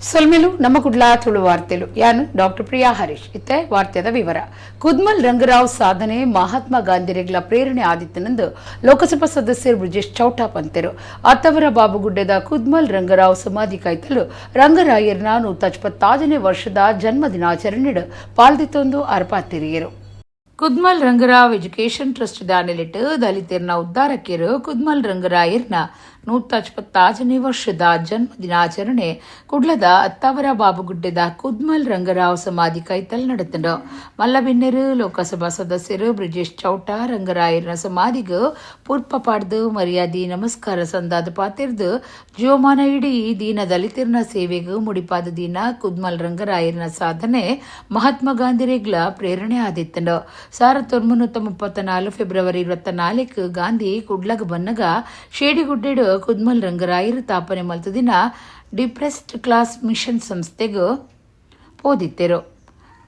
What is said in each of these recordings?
ಸೊಲ್ಮೆಲು ನಮ್ಮ ಕುಡ್ಲ ತುಳು ವಾರ್ತೆಲು. ಯಾನು ಡಾಕ್ಟರ್ ಪ್ರಿಯಾ ಹರೀಶ್. ಇತ್ತೆ ವಾರ್ತೆದ ವಿವರ. ಕುದ್ಮಲ್ ರಂಗರಾವ್ ಸಾಧನೆ ಮಹಾತ್ಮ ಗಾಂಧಿರೆಗ್ಲ ಪ್ರೇರಣೆ ಆದಿತ್ತನೆಂದು ಲೋಕಸಭಾ ಸದಸ್ಯರು ಬ್ರಿಜೇಶ್ ಚೌಟ ಪಂತೆರು. ಅತ್ತವರ ಬಾಬುಗುಡ್ಡೆದ ಕುದ್ಮಲ್ ರಂಗರಾವ್ ಸಮಾಧಿ ಕೈತಲು ರಂಗರಾಯರ್ನ 175ನೇ ವರ್ಷದ ಜನ್ಮ ದಿನಾಚರಣೆಡ್ ಪಾಲ್ದಿತ್ತೊಂದು ಅರ್ಪಾತಿರಿಯರು. ಕುದ್ಮಲ್ ರಂಗರಾವ್ ಎಜುಕೇಷನ್ ಟ್ರಸ್ಟ್ ದಾನೆಲಿಟ್ಟು ದಲಿತರ್ನ ಉದ್ದಾರಕಿಯರು ಕುದ್ಮಲ್ ರಂಗರಾಯರ್ನ 175ನೇ ವರ್ಷದ ಜನ್ಮ ದಿನಾಚರಣೆ ಕುಡ್ಲದ ಅತ್ತಾವರ ಬಾಬುಗುಡ್ಡೆದ ಕುದ್ಮಲ್ ರಂಗರಾವ್ ಸಮಾಧಿ ಕೈತಲ್ ನಡೆತಂಡು. ಮಲ್ಲಬಿನ್ನೆರು ಲೋಕಸಭಾ ಸದಸ್ಯರು ಬ್ರಿಜೇಶ್ ಚೌಟ ರಂಗರಾಯರ್ನ ಸಮಾಧಿಗ್ ಪುರ್ಪ ಪಾಡ್ದು ಮರ್ಯಾದಿ ನಮಸ್ಕಾರ ಸಂದಾದ ಪಾತಿರ್ದು, ಜೀವಮಾನ ಇಡೀ ದೀನ ದಲಿತರ್ನ ಸೇವೆಗ್ ಮುಡಿಪಾದ ದೀನ ಕುದ್ಮಲ್ ರಂಗರಾಯರ್ನ ಸಾಧನೆ ಮಹಾತ್ಮ ಗಾಂಧಿರೆಗ್ಲ ಪ್ರೇರಣೆ ಆದಿತ್ತಂಡು. 1934 ಫೆಬ್ರವರಿ 24 ಗಾಂಧಿ ಕುಡ್ಲಗ್ ಬನ್ನಗ ಶೇಡಿಗುಡ್ಡೆಡು Kudmul ರಂಗರಾಯರು ತಾಪನೆ ಮಲ್ತದಿನ depressed class mission ಸಂಸ್ಥೆಗ್ ಪೋದಿತ್ತೆರು.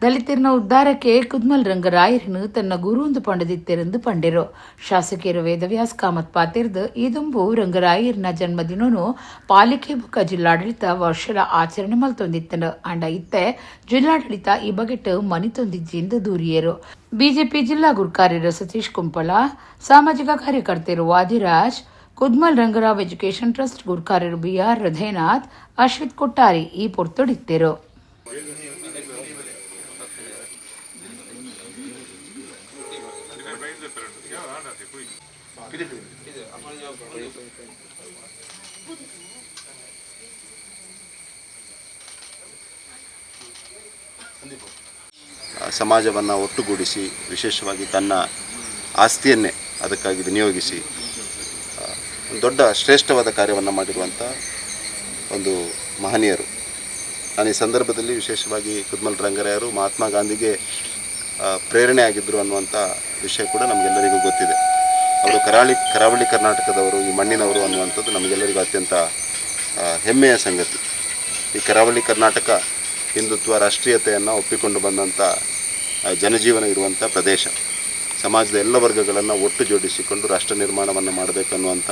ದಲಿತರ್ನ ಉದ್ಧಾರಕ್ಕೆ Kudmul ರಂಗರಾಯರನ್ನು ತನ್ನ ಗುರುಂದು ಪಂಡದಿತ್ತೆರೆಂದು ಪಂಡೆರು. ಶಾಸಕಿಯರು ವೇದವ್ಯಾಸ್ ಕಾಮತ್ ಪಾತಿರ್ದು, ಈದುಂಬು ರಂಗರಾಯರ್ನ ಜನ್ಮದಿನನು ಪಾಲಿಕೆ ಬುಕ್ಕ ಜಿಲ್ಲಾಡಳಿತ ವರ್ಷದ ಆಚರಣೆ ಮಲ್ತೊಂದಿತ್ತನು. ಅಂಡ ಇತ್ತೆ ಜಿಲ್ಲಾಡಳಿತ ಈ ಬಗೆಟ್ ಮನಿತೊಂದಿಜ್ಜಿ ಎಂದು ದೂರಿಯರು. ಬಿಜೆಪಿ ಜಿಲ್ಲಾ ಗುರ್ಕಾರ್ಯರು ಸತೀಶ್ ಕುಂಪಳ, ಸಾಮಾಜಿಕ ಕಾರ್ಯಕರ್ತರು ವಾದಿರಾಜ್, ಕುದ್ಮಲ್ ರಂಗರಾವ್ ಎಜುಕೇಷನ್ ಟ್ರಸ್ಟ್ ಗುರ್ಕಾರ್ಯರು ಬಿಆರ್ ಹೃದಯನಾಥ್, ಅಶ್ವಿತ್ ಕೊಟ್ಟಾರಿ ಈ ಪೊರ್ತುಡಿತ್ತೆರು. ಸಮಾಜವನ್ನು ಒಟ್ಟುಗೂಡಿಸಿ, ವಿಶೇಷವಾಗಿ ತನ್ನ ಆಸ್ತಿಯನ್ನೇ ಅದಕ್ಕಾಗಿ ವಿನಿಯೋಗಿಸಿ ಒಂದು ದೊಡ್ಡ ಶ್ರೇಷ್ಠವಾದ ಕಾರ್ಯವನ್ನು ಮಾಡಿರುವಂಥ ಒಂದು ಮಹನೀಯರು. ನಾನು ಈ ಸಂದರ್ಭದಲ್ಲಿ ವಿಶೇಷವಾಗಿ ಕುದ್ಮಲ್ ರಂಗರಾಯರು ಮಹಾತ್ಮ ಗಾಂಧಿಗೆ ಪ್ರೇರಣೆ ಆಗಿದ್ದರು ಅನ್ನುವಂಥ ವಿಷಯ ಕೂಡ ನಮಗೆಲ್ಲರಿಗೂ ಗೊತ್ತಿದೆ. ಅವರು ಕರಾವಳಿ ಕರ್ನಾಟಕದವರು, ಈ ಮಣ್ಣಿನವರು ಅನ್ನುವಂಥದ್ದು ನಮಗೆಲ್ಲರಿಗೂ ಅತ್ಯಂತ ಹೆಮ್ಮೆಯ ಸಂಗತಿ. ಈ ಕರಾವಳಿ ಕರ್ನಾಟಕ ಹಿಂದುತ್ವ ರಾಷ್ಟ್ರೀಯತೆಯನ್ನು ಒಪ್ಪಿಕೊಂಡು ಬಂದಂಥ ಜನಜೀವನ ಇರುವಂಥ ಪ್ರದೇಶ. ಸಮಾಜದ ಎಲ್ಲ ವರ್ಗಗಳನ್ನು ಒಟ್ಟು ಜೋಡಿಸಿಕೊಂಡು ರಾಷ್ಟ್ರ ನಿರ್ಮಾಣವನ್ನು ಮಾಡಬೇಕನ್ನುವಂಥ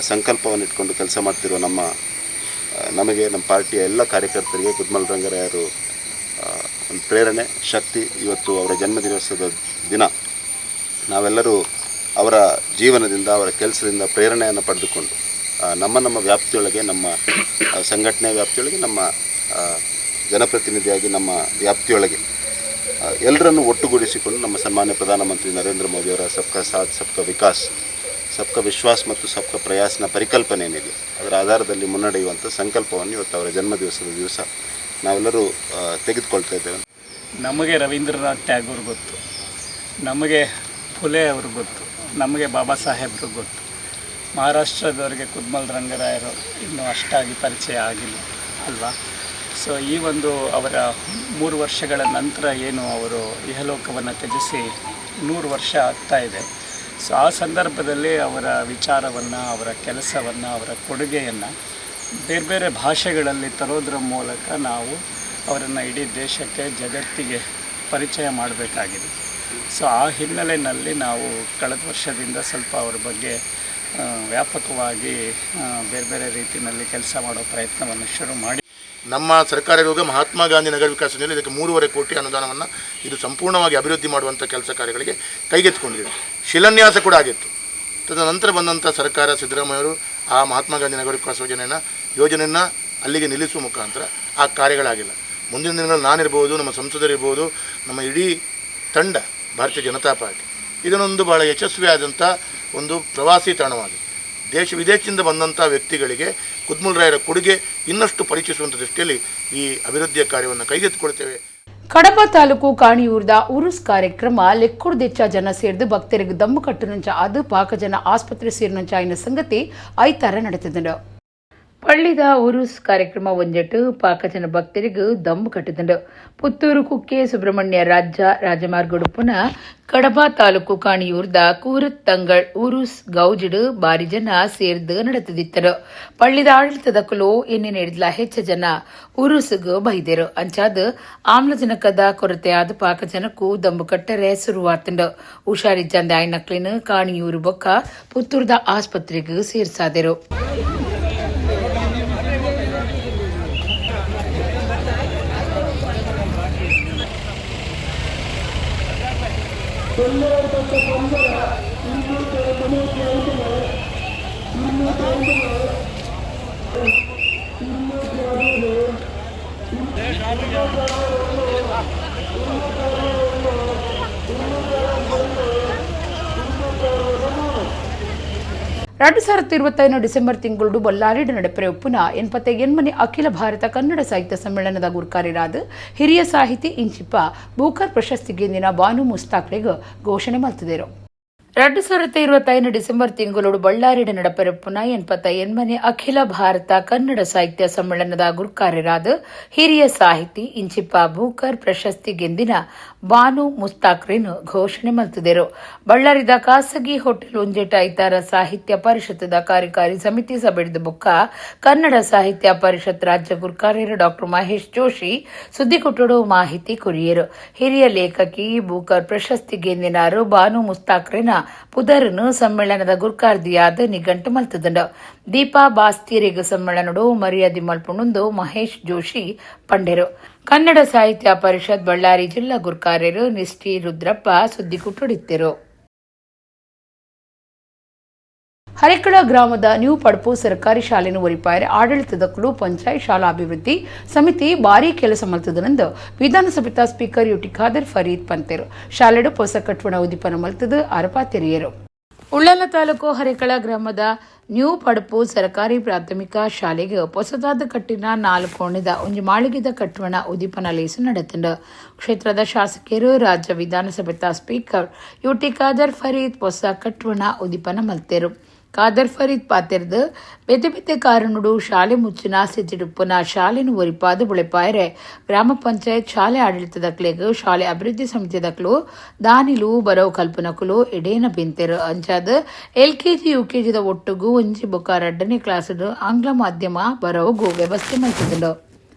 ಸಂಕಲ್ಪವನ್ನು ಇಟ್ಕೊಂಡು ಕೆಲಸ ಮಾಡ್ತಿರುವ ನಮಗೆ, ನಮ್ಮ ಪಾರ್ಟಿಯ ಎಲ್ಲ ಕಾರ್ಯಕರ್ತರಿಗೆ ಕುದ್ಮಲ್ ರಂಗರಾಯರು ಒಂದು ಪ್ರೇರಣೆ ಶಕ್ತಿ. ಇವತ್ತು ಅವರ ಜನ್ಮದಿವಸದ ದಿನ ನಾವೆಲ್ಲರೂ ಅವರ ಜೀವನದಿಂದ, ಅವರ ಕೆಲಸದಿಂದ ಪ್ರೇರಣೆಯನ್ನು ಪಡೆದುಕೊಂಡು ನಮ್ಮ ನಮ್ಮ ವ್ಯಾಪ್ತಿಯೊಳಗೆ, ನಮ್ಮ ಸಂಘಟನೆಯ ವ್ಯಾಪ್ತಿಯೊಳಗೆ, ನಮ್ಮ ಜನಪ್ರತಿನಿಧಿಯಾಗಿ ನಮ್ಮ ವ್ಯಾಪ್ತಿಯೊಳಗೆ ಎಲ್ಲರನ್ನು ಒಟ್ಟುಗೂಡಿಸಿಕೊಂಡು ನಮ್ಮ ಸನ್ಮಾನ್ಯ ಪ್ರಧಾನಮಂತ್ರಿ ನರೇಂದ್ರ ಮೋದಿಯವರ ಸಬ್ಕಾ ಸಾಥ್, ಸಬ್ಕಾ ವಿಕಾಸ್, ಸಬ್ಕಾ ವಿಶ್ವಾಸ್ ಮತ್ತು ಸಬ್ಕಾ ಪ್ರಯಾಸ್ನ ಪರಿಕಲ್ಪನೆ ಏನಿದೆ ಅದರ ಆಧಾರದಲ್ಲಿ ಮುನ್ನಡೆಯುವಂಥ ಸಂಕಲ್ಪವನ್ನು ಇವತ್ತು ಅವರ ಜನ್ಮದಿವಸದ ದಿವಸ ನಾವೆಲ್ಲರೂ ತೆಗೆದುಕೊಳ್ತಾ ಇದ್ದೇವೆ. ನಮಗೆ ರವೀಂದ್ರನಾಥ್ ಟ್ಯಾಗೋರ್ ಗೊತ್ತು, ನಮಗೆ ಫುಲೆ ಅವರು ಗೊತ್ತು, ನಮಗೆ ಬಾಬಾ ಸಾಹೇಬರು ಗೊತ್ತು. ಮಹಾರಾಷ್ಟ್ರದವರಿಗೆ ಕುದ್ಮಲ್ ರಂಗರಾಯರು ಇನ್ನೂ ಅಷ್ಟಾಗಿ ಪರಿಚಯ ಆಗಿಲ್ಲ ಅಲ್ವಾ? ಸೊ ಈ ಒಂದು ಅವರ 3 ವರ್ಷಗಳ ನಂತರ ಏನು ಅವರು ಇಹಲೋಕವನ್ನು ತ್ಯಜಿಸಿ 100 ವರ್ಷ ಆಗ್ತಾ ಇದೆ. ಸೊ ಆ ಸಂದರ್ಭದಲ್ಲಿ ಅವರ ವಿಚಾರವನ್ನು, ಅವರ ಕೆಲಸವನ್ನು, ಅವರ ಕೊಡುಗೆಯನ್ನು ಬೇರೆ ಬೇರೆ ಭಾಷೆಗಳಲ್ಲಿ ತರೋದ್ರ ಮೂಲಕ ನಾವು ಅವರನ್ನು ಇಡೀ ದೇಶಕ್ಕೆ, ಜಗತ್ತಿಗೆ ಪರಿಚಯ ಮಾಡಬೇಕಾಗಿದೆ. ಸೊ ಆ ಹಿನ್ನೆಲೆಯಲ್ಲಿ ನಾವು ಕಳೆದ ವರ್ಷದಿಂದ ಸ್ವಲ್ಪ ಅವರ ಬಗ್ಗೆ ವ್ಯಾಪಕವಾಗಿ ಬೇರೆ ಬೇರೆ ರೀತಿಯಲ್ಲಿ ಕೆಲಸ ಮಾಡೋ ಪ್ರಯತ್ನವನ್ನು ಶುರು ಮಾಡಿ ನಮ್ಮ ಸರ್ಕಾರ ಇರುವಾಗ ಮಹಾತ್ಮ ಗಾಂಧಿ ನಗರ ವಿಕಾಸ ಯೋಜನೆಯಲ್ಲಿ ಇದಕ್ಕೆ 3.5 ಕೋಟಿ ಅನುದಾನವನ್ನು ಇದು ಸಂಪೂರ್ಣವಾಗಿ ಅಭಿವೃದ್ಧಿ ಮಾಡುವಂಥ ಕೆಲಸ ಕಾರ್ಯಗಳಿಗೆ ಕೈಗೆತ್ತಿಕೊಂಡಿದ್ದೀವಿ. ಶಿಲಾನ್ಯಾಸ ಕೂಡ ಆಗಿತ್ತು. ತದನಂತರ ಬಂದಂಥ ಸರ್ಕಾರ ಸಿದ್ದರಾಮಯ್ಯವರು ಆ ಮಹಾತ್ಮ ಗಾಂಧಿ ನಗರ ವಿಕಾಸ ಯೋಜನೆಯನ್ನು ಅಲ್ಲಿಗೆ ನಿಲ್ಲಿಸುವ ಮುಖಾಂತರ ಆ ಕಾರ್ಯಗಳಾಗಿಲ್ಲ. ಮುಂದಿನ ದಿನಗಳಲ್ಲಿ ನಾನಿರ್ಬೋದು, ನಮ್ಮ ಸಂಸದರಿರ್ಬೋದು, ನಮ್ಮ ಇಡೀ ತಂಡ ಭಾರತೀಯ ಜನತಾ ಪಾರ್ಟಿ ಇದನ್ನೊಂದು ಭಾಳ ಯಶಸ್ವಿಯಾದಂಥ ಒಂದು ಪ್ರವಾಸಿ ತಾಣವಾಗಿ ದೇಶ ವಿದೇಶದಿಂದ ಬಂದಂಥ ವ್ಯಕ್ತಿಗಳಿಗೆ ಕುದ್ಮಲ್ ರಾಯರ ಕೊಡುಗೆ ಇನ್ನಷ್ಟು ಪರಿಚಯಿಸುವಂಥ ದೃಷ್ಟಿಯಲ್ಲಿ ಈ ಅಭಿವೃದ್ಧಿಯ ಕಾರ್ಯವನ್ನು ಕೈಗೆತ್ತಿಕೊಳ್ತೇವೆ. ಕಡಬ ತಾಲೂಕು ಕಾಣಿಯೂರ್ದ ಉರುಸ್ ಕಾರ್ಯಕ್ರಮ ಲೆಕ್ಕುಡ್ದೆಚ್ಚ ಜನ ಸೇರ್ದು ಭಕ್ತರಿಗೆ ದಮ್ಮು ಕಟ್ಟುನಂಚ ಅದು ಪಾಕ ಜನ ಆಸ್ಪತ್ರೆ ಸೇರಿನಂಚ ಆಯ್ನ ಸಂಗತಿ ಐತಾರ ನಡೆತಿದ್ದನು. ಪಳ್ಳಿದ ಉರುಸ್ ಕಾರ್ಯಕ್ರಮ ಒಂಜೆಟ್ಟು ಪಾಕ ಜನ ಭಕ್ತರಿಗೆ ದಮ್ಮು ಕಟ್ಟಿದಂಡು. ಪುತ್ತೂರು ಕುಕ್ಕೆ ಸುಬ್ರಹ್ಮಣ್ಯ ರಾಜ್ಯ ರಾಜಮಾರ್ಗಡುಪುನ ಕಡಬ ತಾಲೂಕು ಕಾಣಿಯೂರ್ದ ಕೂರತ್ತಂಗಳ್ ಉರುಸ್ ಗೌಜಿಡು ಬಾರಿ ಜನ ಸೇರ್ದು ನಡೆತದಿತ್ತರು. ಪಳ್ಳಿದ ಆಡಳಿತದ ಕುಲು ಎನ್ನೆ ನೀಡಿದ್ಲ ಹೆಚ್ಚ ಜನ ಉರುಸುಗು ಬೈದರು. ಅಂಚಾದ ಆಮ್ಲಜನಕದ ಕೊರತೆ ಆದ ಪಾಕ ಜನಕ್ಕೂ ದಮ್ಮು ಕಟ್ಟರೆ ಶುರುವಾತಂಡು. ಹುಷಾರಿಜ್ಜಂದೆ ಆಯ್ನಕ್ಲಿನ ಕಾಣಿಯೂರು ಬೊಕ್ಕ ಪುತ್ತೂರ್ದ ಆಸ್ಪತ್ರೆಗೆ ಸೇರ್ಸಾದರು. 2025 December ತಿಂಗಳು ಬಳ್ಳಾರಿಡ್ ನಡಪರೆ ಉಪ್ಪುನ 88ನೇ ಅಖಿಲ ಭಾರತ ಕನ್ನಡ ಸಾಹಿತ್ಯ ಸಮ್ಮೇಳನದ ಗುರ್ಕಾರ್ಯರಾದ ಹಿರಿಯ ಸಾಹಿತಿ ಇಂಚಿಪ್ಪ ಬೂಕರ್ ಪ್ರಶಸ್ತಿ ಗೆಂದಿನ ಬಾನು ಮುಸ್ತಾಕ್ರೆಗ್ ಘೋಷಣೆ ಮಲ್ತಿದರು. 2025 ಡಿಸೆಂಬರ್ ತಿಂಗಳು ಬಳ್ಳಾರಿಡ್ ನಡಪರೆಪ್ಪುನ 88ನೇ ಅಖಿಲ ಭಾರತ ಕನ್ನಡ ಸಾಹಿತ್ಯ ಸಮ್ಮೇಳನದ ಗುರ್ಕಾರ್ಯರಾದ ಹಿರಿಯ ಸಾಹಿತಿ ಇಂಚಿಪ್ಪ ಬೂಕರ್ ಪ್ರಶಸ್ತಿ ಗೆಂದಿನ ಬಾನು ಮುಸ್ತಾಕ್ರೆನ್ ಘೋಷಣೆ ಮಲ್ತಿದರು. ಬಳ್ಳಾರಿದ ಖಾಸಗಿ ಹೋಟೆಲ್ ಒಂಜೇಟ ಐತಾರ ಸಾಹಿತ್ಯ ಪರಿಷತ್ದ ಕಾರ್ಯಕಾರಿ ಸಮಿತಿ ಸಭೆದ ಬೊಕ್ಕ ಕನ್ನಡ ಸಾಹಿತ್ಯ ಪರಿಷತ್ ರಾಜ್ಯ ಗುರ್ಕಾರ್ಯರು ಡಾಕ್ಟರ್ ಮಹೇಶ್ ಜೋಶಿ ಸುದ್ದಿಕೊಟ್ಟಡು ಮಾಹಿತಿ ಕೊರಿಯರು. ಹಿರಿಯ ಲೇಖಕಿ ಬೂಕರ್ ಪ್ರಶಸ್ತಿ ಗೆಂದಿನಾರು ಬಾನು ಮುಸ್ತಾಕ್ರೆನ ಪುದರ್ನು ಸಮ್ಮೇಳನದ ಗುರ್ಕಾರ್ದಿಯಾದ ನಿಘಂಟು ಮಲ್ತದಂಡು. ದೀಪಾ ಬಾಸ್ತಿಯರಿಗ ಸಮ್ಮೇಳನಡು ಮರ್ಯಾದೆ ಮಲ್ಪುಣುಂದು ಮಹೇಶ್ ಜೋಶಿ ಪಂಡೆರು. ಕನ್ನಡ ಸಾಹಿತ್ಯ ಪರಿಷತ್ ಬಳ್ಳಾರಿ ಜಿಲ್ಲಾ ಗುರ್ಕಾರ್ಯರು ನಿಷ್ಠಿ ರುದ್ರಪ್ಪ ಸುದ್ದಿಕುಟ್ಟುಡಿತ್ತಿರು. ಹರೇಕಳ ಗ್ರಾಮದ ನ್ಯೂ ಪಡ್ಪು ಸರ್ಕಾರಿ ಶಾಲೆಯನ್ನು ಒರಿಪಾಯರೆ ಆಡಳಿತದ ಕುಲು ಪಂಚಾಯತ್ ಶಾಲಾ ಅಭಿವೃದ್ಧಿ ಸಮಿತಿ ಭಾರೀ ಕೆಲಸ ಮಲ್ತದನೆಂದು ವಿಧಾನಸಭೆತ ಸ್ಪೀಕರ್ ಯುಟಿ ಖಾದರ್ ಫರೀದ್ ಪಂತೆರು. ಶಾಲೆಡು ಪೊಸ ಕಟ್ವಣ ಉದಿಪನ ಮಲ್ತದು ಅರಪಾತೆರಿಯರು. ಉಳ್ಳಾಲ ತಾಲೂಕು ಹರೇಕಳ ಗ್ರಾಮದ ನ್ಯೂ ಪಡ್ಪು ಸರ್ಕಾರಿ ಪ್ರಾಥಮಿಕ ಶಾಲೆಗೆ ಹೊಸದಾದ ಕಟ್ಟಿನ 4 ಕೋಣೆದ ಒಂಜಿ ಮಾಳಿಗೆದ ಕಟ್ವಣ ಉದಿಪನ ಲೇಸು ನಡೆತಂಡು. ಕ್ಷೇತ್ರದ ಶಾಸಕರು ರಾಜ್ಯ ವಿಧಾನಸಭೆತ ಸ್ಪೀಕರ್ ಯುಟಿ ಖಾದರ್ ಫರೀದ್ ಹೊಸ ಕಟ್ವಣ ಉದಿಪನ ಮಲ್ತೆರು. ಖಾದರ್ ಫರೀದ್ ಪಾತೆರ್ದು ಬೇತೆ ಬೇತೆ ಕಾರಣಡು ಶಾಲೆ ಮುಚ್ಚಿನ ಸ್ಥಿತಿಡುಪ್ಪುನ ಶಾಲೆನು ಒರಿಪಾದು ಬುಳೆಪಾಯರೆ ಗ್ರಾಮ ಪಂಚಾಯತ್ ಶಾಲೆ ಆಡಳಿತದಕ್ಲೆಗ್ ಶಾಲೆ ಅಭಿವೃದ್ಧಿ ಸಮಿತಿದಕ್ಲು ದಾನಿಲು ಬರವು ಕಲ್ಪನಕುಲು ಎಡೇನ ಬಿಂತೆರು. ಅಂಚಾದ ಎಲ್ಕೆಜಿ ಯುಕೆಜಿದ ಒಟ್ಟುಗು ಒಂಜಿ ಬೊಕ್ಕ 2ನೇ ಕ್ಲಾಸ್ ಆಂಗ್ಲ ಮಾಧ್ಯಮ ಬರವುಗು ವ್ಯವಸ್ಥೆ ಮಲ್ತಿದ್ಲು.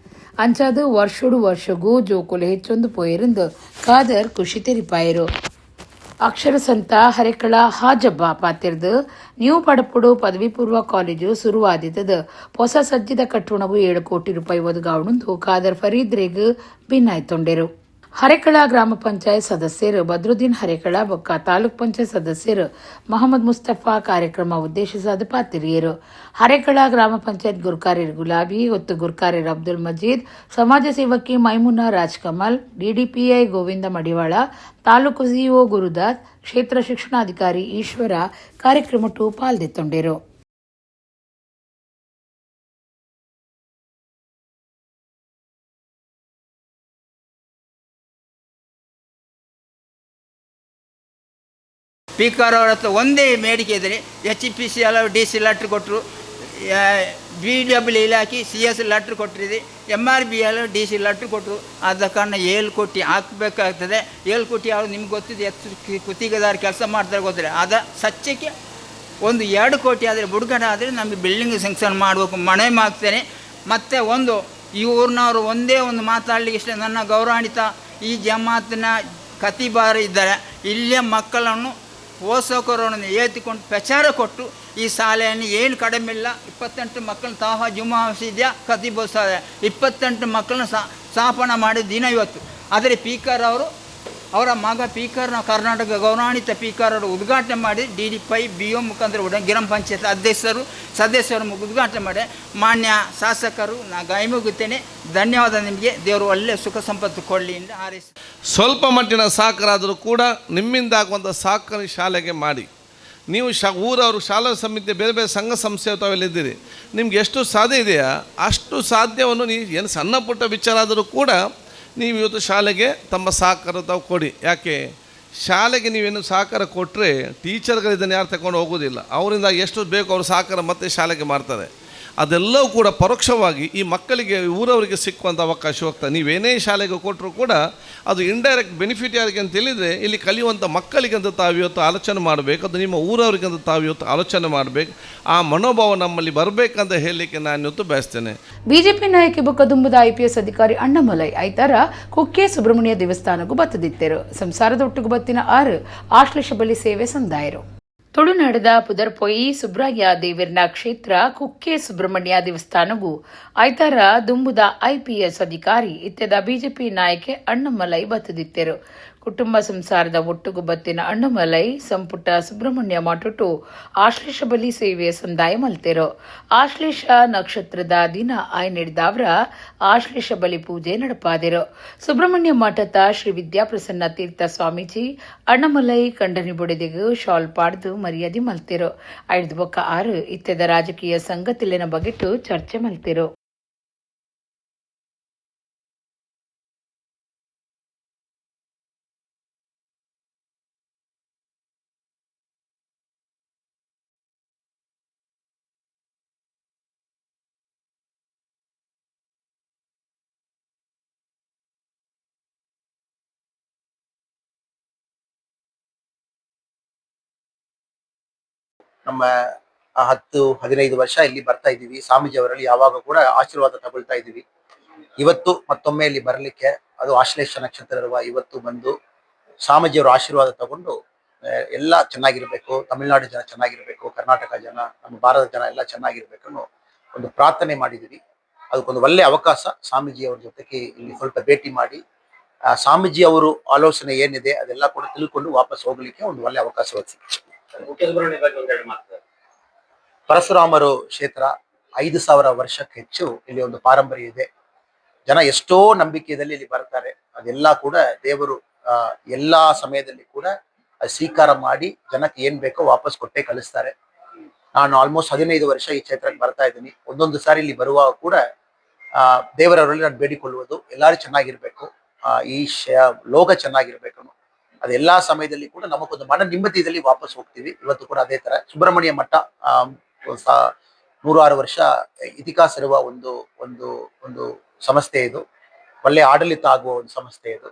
ಅಂಚಾದ ವರ್ಷಡು ವರ್ಷಗೂ ಜೋಕುಲು ಹೆಚ್ಚೊಂದು ಪೋಯರಿಂದು ಖಾದರ್ ಖುಷಿ ತೆರಿಪಾಯರು. ಅಕ್ಷರ ಸಂತ ಹರೇಕಳ ಹಾಜಬ್ಬ ಪಾತಿರ್ದು ನ್ಯೂ ಪಡಪುಡು ಪದವಿ ಪೂರ್ವ ಕಾಲೇಜು ಶುರುವಾದಿದ್ದದು ಹೊಸ ಸಜ್ಜಿದ ಕಟ್ಟುಣಗು 7 ಕೋಟಿ ರೂಪಾಯಿ ಒದಗಾವಣಂದು ಖಾದರ್ ಫರೀದ್ರೆಗ್ ಭಿನ್ನಾಯ್ತೊಂಡೆರು. ಹರೇಕಳ ಗ್ರಾಮ ಪಂಚಾಯತ್ ಸದಸ್ಯರು ಬದ್ರುದ್ದೀನ್ ಹರೇಕಳ ಬೊಕ್ಕ ತಾಲೂಕ್ ಪಂಚಾಯತ್ ಸದಸ್ಯರು ಮೊಹಮ್ಮದ್ ಮುಸ್ತಫಾ ಕಾರ್ಯಕ್ರಮ ಉದ್ದೇಶಿಸಾದ ಪಾತಿರಿಯರು. ಹರೇಕಳ ಗ್ರಾಮ ಪಂಚಾಯತ್ ಗುರ್ಕಾರ್ಯರು ಗುಲಾಬಿ, ಒತ್ತು ಗುರ್ಕಾರ್ಯರು ಅಬ್ದುಲ್ ಮಜೀದ್, ಸಮಾಜ ಸೇವಕಿ ಮೈಮುನಾ ರಾಜ್ಕಮಲ್, ಡಿಡಿಪಿಐ ಗೋವಿಂದ ಮಡಿವಾಳ, ತಾಲೂಕು ಸಿಇಒ ಗುರುದಾಸ್, ಕ್ಷೇತ್ರ ಶಿಕ್ಷಣಾಧಿಕಾರಿ ಈಶ್ವರ ಕಾರ್ಯಕ್ರಮಟ್ಟು ಪಾಲ್ದೆತ್ತೊಂಡೆರು. ಸ್ಪೀಕರ್ ಅವರ ಹತ್ರ ಒಂದೇ ಬೇಡಿಕೆ ಇದ್ದರೆ H P C ಎಲ್ಲ D C letter ಕೊಟ್ಟರು, ಬಿ ಡಬ್ಲ್ಯೂ ಇಲಾಖೆ C S letter ಕೊಟ್ಟಿದೆ, M R B L D C letter ಕೊಟ್ಟರು. ಆದ ಕಾರಣ 7 ಕೋಟಿ ಹಾಕಬೇಕಾಗ್ತದೆ. 7 ಕೋಟಿ ಅವ್ರು ನಿಮ್ಗೆ ಗೊತ್ತಿದೆ, ಎಷ್ಟು ಕುತ್ತಿಗೆದಾರ ಕೆಲಸ ಮಾಡ್ತಾರೆ ಗೊತ್ತಿಲ್ಲ. ಆದ ಸತ್ಯಕ್ಕೆ ಒಂದು 2 ಕೋಟಿ ಆದರೆ ಬಿಡುಗಡೆ ಆದರೆ ನಮಗೆ ಬಿಲ್ಡಿಂಗ್ ಸ್ಯಾಂಕ್ಷನ್ ಮಾಡಬೇಕು ಮನವಿ ಮಾಡ್ತೇನೆ. ಮತ್ತು ಒಂದು ಈ ಊರಿನವರು ಒಂದೇ ಒಂದು ಮಾತಾಡಲಿಕ್ಕೆ ಇಷ್ಟ, ನನ್ನ ಗೌರವಾನ್ವಿತ ಈ ಜಮಾತಿನ ಕತಿಬಾರ ಇದ್ದಾರೆ, ಇಲ್ಲಿಯ ಮಕ್ಕಳನ್ನು ಪೋಷಕರನ್ನು ಏತಿಕೊಂಡು ಪ್ರಚಾರ ಕೊಟ್ಟು ಈ ಶಾಲೆಯನ್ನು ಏನು ಕಡಿಮೆ ಇಲ್ಲ, 28 ಮಕ್ಕಳನ್ನ ತಾಹ ಜುಮ್ಮಾ ಮಸೀದಿಯ ಕತೀಬ್ ಶಾಲೆ 28 ಮಕ್ಕಳನ್ನ ಸ್ಥಾಪನೆ ಮಾಡಿದ ದಿನ ಇವತ್ತು. ಆದರೆ ಪೀಕರ್ ಅವರು ಅವರ ಮಗ ಪೀಕರ್ನ ಕರ್ನಾಟಕ ಗೌರವಾನ್ವಿತ ಪೀಕರ್ ಅವರು ಉದ್ಘಾಟನೆ ಮಾಡಿ D D pi B O ಮುಖಾಂತರ ಗ್ರಾಮ ಪಂಚಾಯತ್ ಅಧ್ಯಕ್ಷರು ಸದಸ್ಯರು ಉದ್ಘಾಟನೆ ಮಾಡಿ ಮಾನ್ಯ ಶಾಸಕರು ನಾ ಗೈ ಮುಗುತ್ತೇನೆ. ಧನ್ಯವಾದ ನಿಮಗೆ. ದೇವರು ಒಳ್ಳೆಯ ಸುಖ ಸಂಪತ್ತು ಕೊಡಲಿ ಎಂದು ಹಾರೈಸಿ. ಸ್ವಲ್ಪ ಮಟ್ಟಿನ ಸಹಕಾರ ಕೂಡ ನಿಮ್ಮಿಂದ ಆಗುವಂಥ ಸಹಕಾರ ಶಾಲೆಗೆ ಮಾಡಿ. ನೀವು ಊರವರು ಶಾಲಾ ಸಮಿತಿ ಬೇರೆ ಬೇರೆ ಸಂಘ ಸಂಸ್ಥೆ ತಾವೆಲ್ಲಿದ್ದೀರಿ, ನಿಮ್ಗೆ ಎಷ್ಟು ಸಾಧ್ಯ ಇದೆಯಾ ಅಷ್ಟು ಸಾಧ್ಯವನ್ನು ನೀವು ಏನು ಸಣ್ಣ ಪುಟ್ಟ ವಿಚಾರ ಆದರೂ ಕೂಡ ನೀವು ಇವತ್ತು ಶಾಲೆಗೆ ತಮ್ಮ ಸಹಕಾರ ತಾವು ಕೊಡಿ. ಯಾಕೆ ಶಾಲೆಗೆ ನೀವೇನು ಸಹಕಾರ ಕೊಟ್ಟರೆ ಟೀಚರ್ಗಳು ಇದನ್ನು ಯಾರು ತಗೊಂಡು ಹೋಗೋದಿಲ್ಲ, ಅವರಿಂದ ಎಷ್ಟು ಬೇಕೋ ಅವರು ಸಹಕಾರ ಮತ್ತೆ ಶಾಲೆಗೆ ಮಾಡ್ತಾರೆ. ಅದೆಲ್ಲವೂ ಕೂಡ ಪರೋಕ್ಷವಾಗಿ ಈ ಮಕ್ಕಳಿಗೆ ಊರವರಿಗೆ ಸಿಕ್ಕುವಂಥ ಅವಕಾಶ ಹೋಗ್ತದೆ. ನೀವೇನೇ ಶಾಲೆಗೆ ಕೊಟ್ಟರೂ ಕೂಡ ಅದು ಇಂಡೈರೆಕ್ಟ್ ಬೆನಿಫಿಟ್ ಯಾರಿಗೆ ಅಂತ ಹೇಳಿದರೆ ಇಲ್ಲಿ ಕಲಿಯುವಂಥ ಮಕ್ಕಳಿಗಂತ ತಾವಿವತ್ತು ಆಲೋಚನೆ ಮಾಡಬೇಕು, ಅದು ನಿಮ್ಮ ಊರವರಿಗಂತ ತಾವಿವತ್ತು ಆಲೋಚನೆ ಮಾಡಬೇಕು. ಆ ಮನೋಭಾವ ನಮ್ಮಲ್ಲಿ ಬರಬೇಕಂತ ಹೇಳಲಿಕ್ಕೆ ನಾನು ಇವತ್ತು ಬಯಸ್ತೇನೆ. ಬಿಜೆಪಿ ನಾಯಕಿ ಬೊಕ್ಕದುಂಬದ ಐಪಿಎಸ್ ಅಧಿಕಾರಿ ಅಣ್ಣಾಮಲೈ ಐತಾರ ಕುಕ್ಕೆ ಸುಬ್ರಹ್ಮಣ್ಯ ದೇವಸ್ಥಾನಕ್ಕೂ ಬತ್ತದಿತ್ತರು. ಸಂಸಾರದ ಒಟ್ಟಿಗೂ ಬತ್ತಿನ 6 ಆಶ್ಲೇಷ ಬಲಿ ಸೇವೆ ಸಂದಾಯರು. ತುಳುನಾಡದ ಪುದರ್ಪೊಯಿ ಸುಬ್ರಾಯ ದೇವಿರ್ನ ಕ್ಷೇತ್ರ ಕುಕ್ಕೆ ಸುಬ್ರಹ್ಮಣ್ಯ ದೇವಸ್ಥಾನಗೂ ಐತಾರ ದುಂಬುದ ಐಪಿಎಸ್ ಅಧಿಕಾರಿ ಇತ್ಯದ ಬಿಜೆಪಿ ನಾಯಕೆ ಅಣ್ಣಾಮಲೈ ಬತ್ತದಿತ್ತರು. ಕುಟುಂಬ ಸಂಸಾರದ ಒಟ್ಟುಗು ಬತ್ತಿನ ಅಣ್ಣಮಲೈ ಸಂಪುಟ ಸುಬ್ರಹ್ಮಣ್ಯ ಮಠೊಟ್ಟು ಆಶ್ಲೇಷ ಬಲಿ ಸೇವೆ ಸಂದಾಯ ಮಲ್ತೆರು. ಆಶ್ಲೇಷ ನಕ್ಷತ್ರದ ದಿನ ಆಯ್ನೆಡ್ದಾವ್ರ ಆಶ್ಲೇಷ ಬಲಿ ಪೂಜೆ ನಡಪಾದೆರು. ಸುಬ್ರಹ್ಮಣ್ಯ ಮಠದ ಶ್ರೀ ವಿದ್ಯಾಪ್ರಸನ್ನ ತೀರ್ಥ ಸ್ವಾಮೀಜಿ ಅಣ್ಣಮಲೈ ಕಂಡನಿ ಬುಡೆದಿಗು ಶಾಲ್ ಪಾಡ್ದು ಮರ್ಯಾದೆ ಮಲ್ತೆರು. ಐದು ಬೊಕ್ಕ ಆರು ಇತ್ತೆದ ರಾಜಕೀಯ ಸಂಗತಿಲಿನ ಬಗೆಟ್ಟು ಚರ್ಚೆ ಮಲ್ತೆರು. ನಮ್ಮ 10-15 ವರ್ಷ ಇಲ್ಲಿ ಬರ್ತಾ ಇದ್ದೀವಿ. ಸ್ವಾಮೀಜಿಯವರಲ್ಲಿ ಯಾವಾಗ ಕೂಡ ಆಶೀರ್ವಾದ ತಗೊಳ್ತಾ ಇದ್ದೀವಿ. ಇವತ್ತು ಮತ್ತೊಮ್ಮೆ ಇಲ್ಲಿ ಬರಲಿಕ್ಕೆ, ಅದು ಆಶ್ಲೇಷ ನಕ್ಷತ್ರ ಇರುವ ಇವತ್ತು ಬಂದು ಸ್ವಾಮೀಜಿಯವರ ಆಶೀರ್ವಾದ ತಗೊಂಡು ಎಲ್ಲ ಚೆನ್ನಾಗಿರ್ಬೇಕು, ತಮಿಳುನಾಡು ಜನ ಚೆನ್ನಾಗಿರ್ಬೇಕು, ಕರ್ನಾಟಕ ಜನ, ನಮ್ಮ ಭಾರತ ಜನ ಎಲ್ಲ ಚೆನ್ನಾಗಿರ್ಬೇಕು ಅನ್ನೋ ಒಂದು ಪ್ರಾರ್ಥನೆ ಮಾಡಿದ್ದೀವಿ. ಅದಕ್ಕೊಂದು ಒಳ್ಳೆ ಅವಕಾಶ ಸ್ವಾಮೀಜಿಯವರ ಜೊತೆಗೆ ಇಲ್ಲಿ ಸ್ವಲ್ಪ ಭೇಟಿ ಮಾಡಿ ಸ್ವಾಮೀಜಿಯವರು ಆಲೋಚನೆ ಏನಿದೆ ಅದೆಲ್ಲ ಕೂಡ ತಿಳ್ಕೊಂಡು ವಾಪಸ್ ಹೋಗ್ಲಿಕ್ಕೆ ಒಂದು ಒಳ್ಳೆ ಅವಕಾಶ ಸಿಕ್ಕಿದೆ. ಪರಶುರಾಮರು ಕ್ಷೇತ್ರ 5000 ವರ್ಷಕ್ಕೆ ಹೆಚ್ಚು ಇಲ್ಲಿ ಒಂದು ಪಾರಂಪರ್ಯ ಇದೆ. ಜನ ಎಷ್ಟೋ ನಂಬಿಕೆಯಲ್ಲಿ ಇಲ್ಲಿ ಬರ್ತಾರೆ. ಅದೆಲ್ಲ ಕೂಡ ದೇವರು ಎಲ್ಲಾ ಸಮಯದಲ್ಲಿ ಕೂಡ ಸ್ವೀಕಾರ ಮಾಡಿ ಜನಕ್ಕೆ ಏನ್ ಬೇಕೋ ವಾಪಸ್ ಕೊಟ್ಟೆ ಕಳಿಸ್ತಾರೆ. ನಾನು ಆಲ್ಮೋಸ್ಟ್ 15 ವರ್ಷ ಈ ಕ್ಷೇತ್ರಕ್ಕೆ ಬರ್ತಾ ಇದ್ದೀನಿ. ಒಂದೊಂದು ಸಾರಿ ಇಲ್ಲಿ ಬರುವಾಗ ಕೂಡ ದೇವರವರಲ್ಲಿ ನಾನು ಬೇಡಿಕೊಳ್ಳುವುದು ಎಲ್ಲರೂ ಚೆನ್ನಾಗಿರ್ಬೇಕು, ಈ ಲೋಕ ಚೆನ್ನಾಗಿರ್ಬೇಕು. ಅದೆಲ್ಲಾ ಸಮಯದಲ್ಲಿ ಕೂಡ ನಮಗೊಂದು ಮನ ನೆಮ್ಮದಿಯಲ್ಲಿ ವಾಪಸ್ ಹೋಗ್ತೀವಿ. ಇವತ್ತು ಕೂಡ ಅದೇ ತರ ಸುಬ್ರಹ್ಮಣ್ಯ ಮಠ 106 ವರ್ಷ ಇತಿಹಾಸ ಇರುವ ಒಂದು ಒಂದು ಒಂದು ಸಂಸ್ಥೆ ಇದು. ಒಳ್ಳೆ ಆಡಳಿತ ಆಗುವ ಒಂದು ಸಂಸ್ಥೆ ಇದು.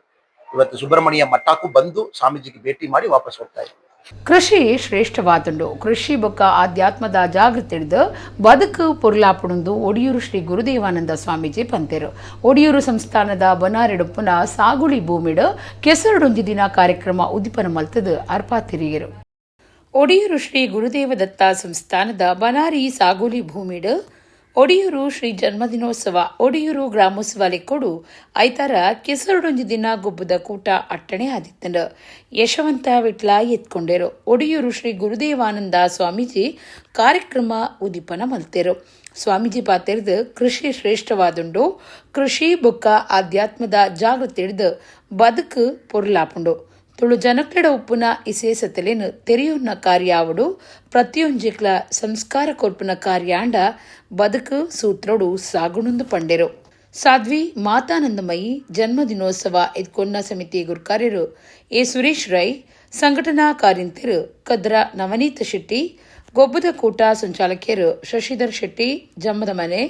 ಇವತ್ತು ಸುಬ್ರಹ್ಮಣ್ಯ ಮಠಕ್ಕೂ ಬಂದು ಸ್ವಾಮೀಜಿಗೆ ಭೇಟಿ ಮಾಡಿ ವಾಪಸ್ ಹೋಗ್ತಾ ಇದ್ದೀವಿ. ಕೃಷಿ ಶ್ರೇಷ್ಠವಾದುಂಡು. ಕೃಷಿ ಬೊಕ್ಕ ಆಧ್ಯಾತ್ಮದ ಜಾಗೃತಿ ಬದುಕು ಪೊರ್ಲಾಪುಡುಂದು ಒಡಿಯೂರು ಶ್ರೀ ಗುರುದೇವಾನಂದ ಸ್ವಾಮೀಜಿ ಪಂತೆರು. ಒಡಿಯೂರು ಸಂಸ್ಥಾನದ ಬನಾರೆಡುಪ್ಪುನ ಸಾಗುಳಿ ಭೂಮಿಡು ಕೆಸರುಡೊಂಜಿ ದಿನ ಕಾರ್ಯಕ್ರಮ ಉದ್ದೀಪನ ಮಲ್ತದು ಅರ್ಪಾತಿರಿಯರು. ಒಡಿಯೂರು ಶ್ರೀ ಗುರುದೇವದತ್ತ ಸಂಸ್ಥಾನದ ಬನಾರಿ ಸಾಗುಲಿ ಭೂಮಿಡು ಒಡಿಯೂರು ಶ್ರೀ ಜನ್ಮದಿನೋತ್ಸವ ಒಡಿಯೂರು ಗ್ರಾಮೋತ್ಸವ ಲೆಕ್ಕೊಡು ಐತಾರ ಕೆಸರುಡೊಂಜಿ ದಿನ ಗೊಬ್ಬದ ಕೂಟ ಅಟ್ಟಣೆ ಆದಿತ್ತಂಡು ಯಶವಂತ ವಿಟ್ಲ ಎತ್ಕೊಂಡೆರು. ಒಡಿಯೂರು ಶ್ರೀ ಗುರುದೇವಾನಂದ ಸ್ವಾಮೀಜಿ ಕಾರ್ಯಕ್ರಮ ಉದ್ದೀಪನ ಮಲ್ತೆರು. ಸ್ವಾಮೀಜಿ ಪಾತೆರೆದು ಕೃಷಿ ಶ್ರೇಷ್ಠವಾದುಂಡು, ಕೃಷಿ ಬೊಕ್ಕ ಆಧ್ಯಾತ್ಮದ ಜಾಗೃತಿ ಹಿಡಿದು ಬದುಕು ಪೊರ್ಲಾಪುಂಡು. ತುಳು ಜನಕ್ಲೆಡ ಉಪ್ಪುನ ಇಸೇಸತೆಲೇನು ತೆರೆಯುನ್ನ ಕಾರ್ಯಾವಡು ಪ್ರತಿಯೊಂಜಿಕ್ಲ ಸಂಸ್ಕಾರ ಕೊರ್ಪುನ ಕಾರ್ಯಾಂಡ ಬದುಕು ಸೂತ್ರಡು ಸಾಗುಣಂದು ಪಂಡೆರು. ಸಾಧ್ವಿ ಮಾತಾನಂದಮಯಿ ಜನ್ಮದಿನೋತ್ಸವ ಎದ್ಕೊನ್ನ ಸಮಿತಿ ಗುರ್ಕಾರ್ಯರು ಎ ಸುರೇಶ್ ರೈ, ಸಂಘಟನಾ ಕಾರ್ಯಂತೆರು ಕದ್ರ ನವನೀತ ಶೆಟ್ಟಿ, ಗೊಬ್ಬದ ಕೂಟ ಸಂಚಾಲಕಿಯರು ಶಶಿಧರ್ ಶೆಟ್ಟಿ ಜಮ್ಮದ ಮನೆ,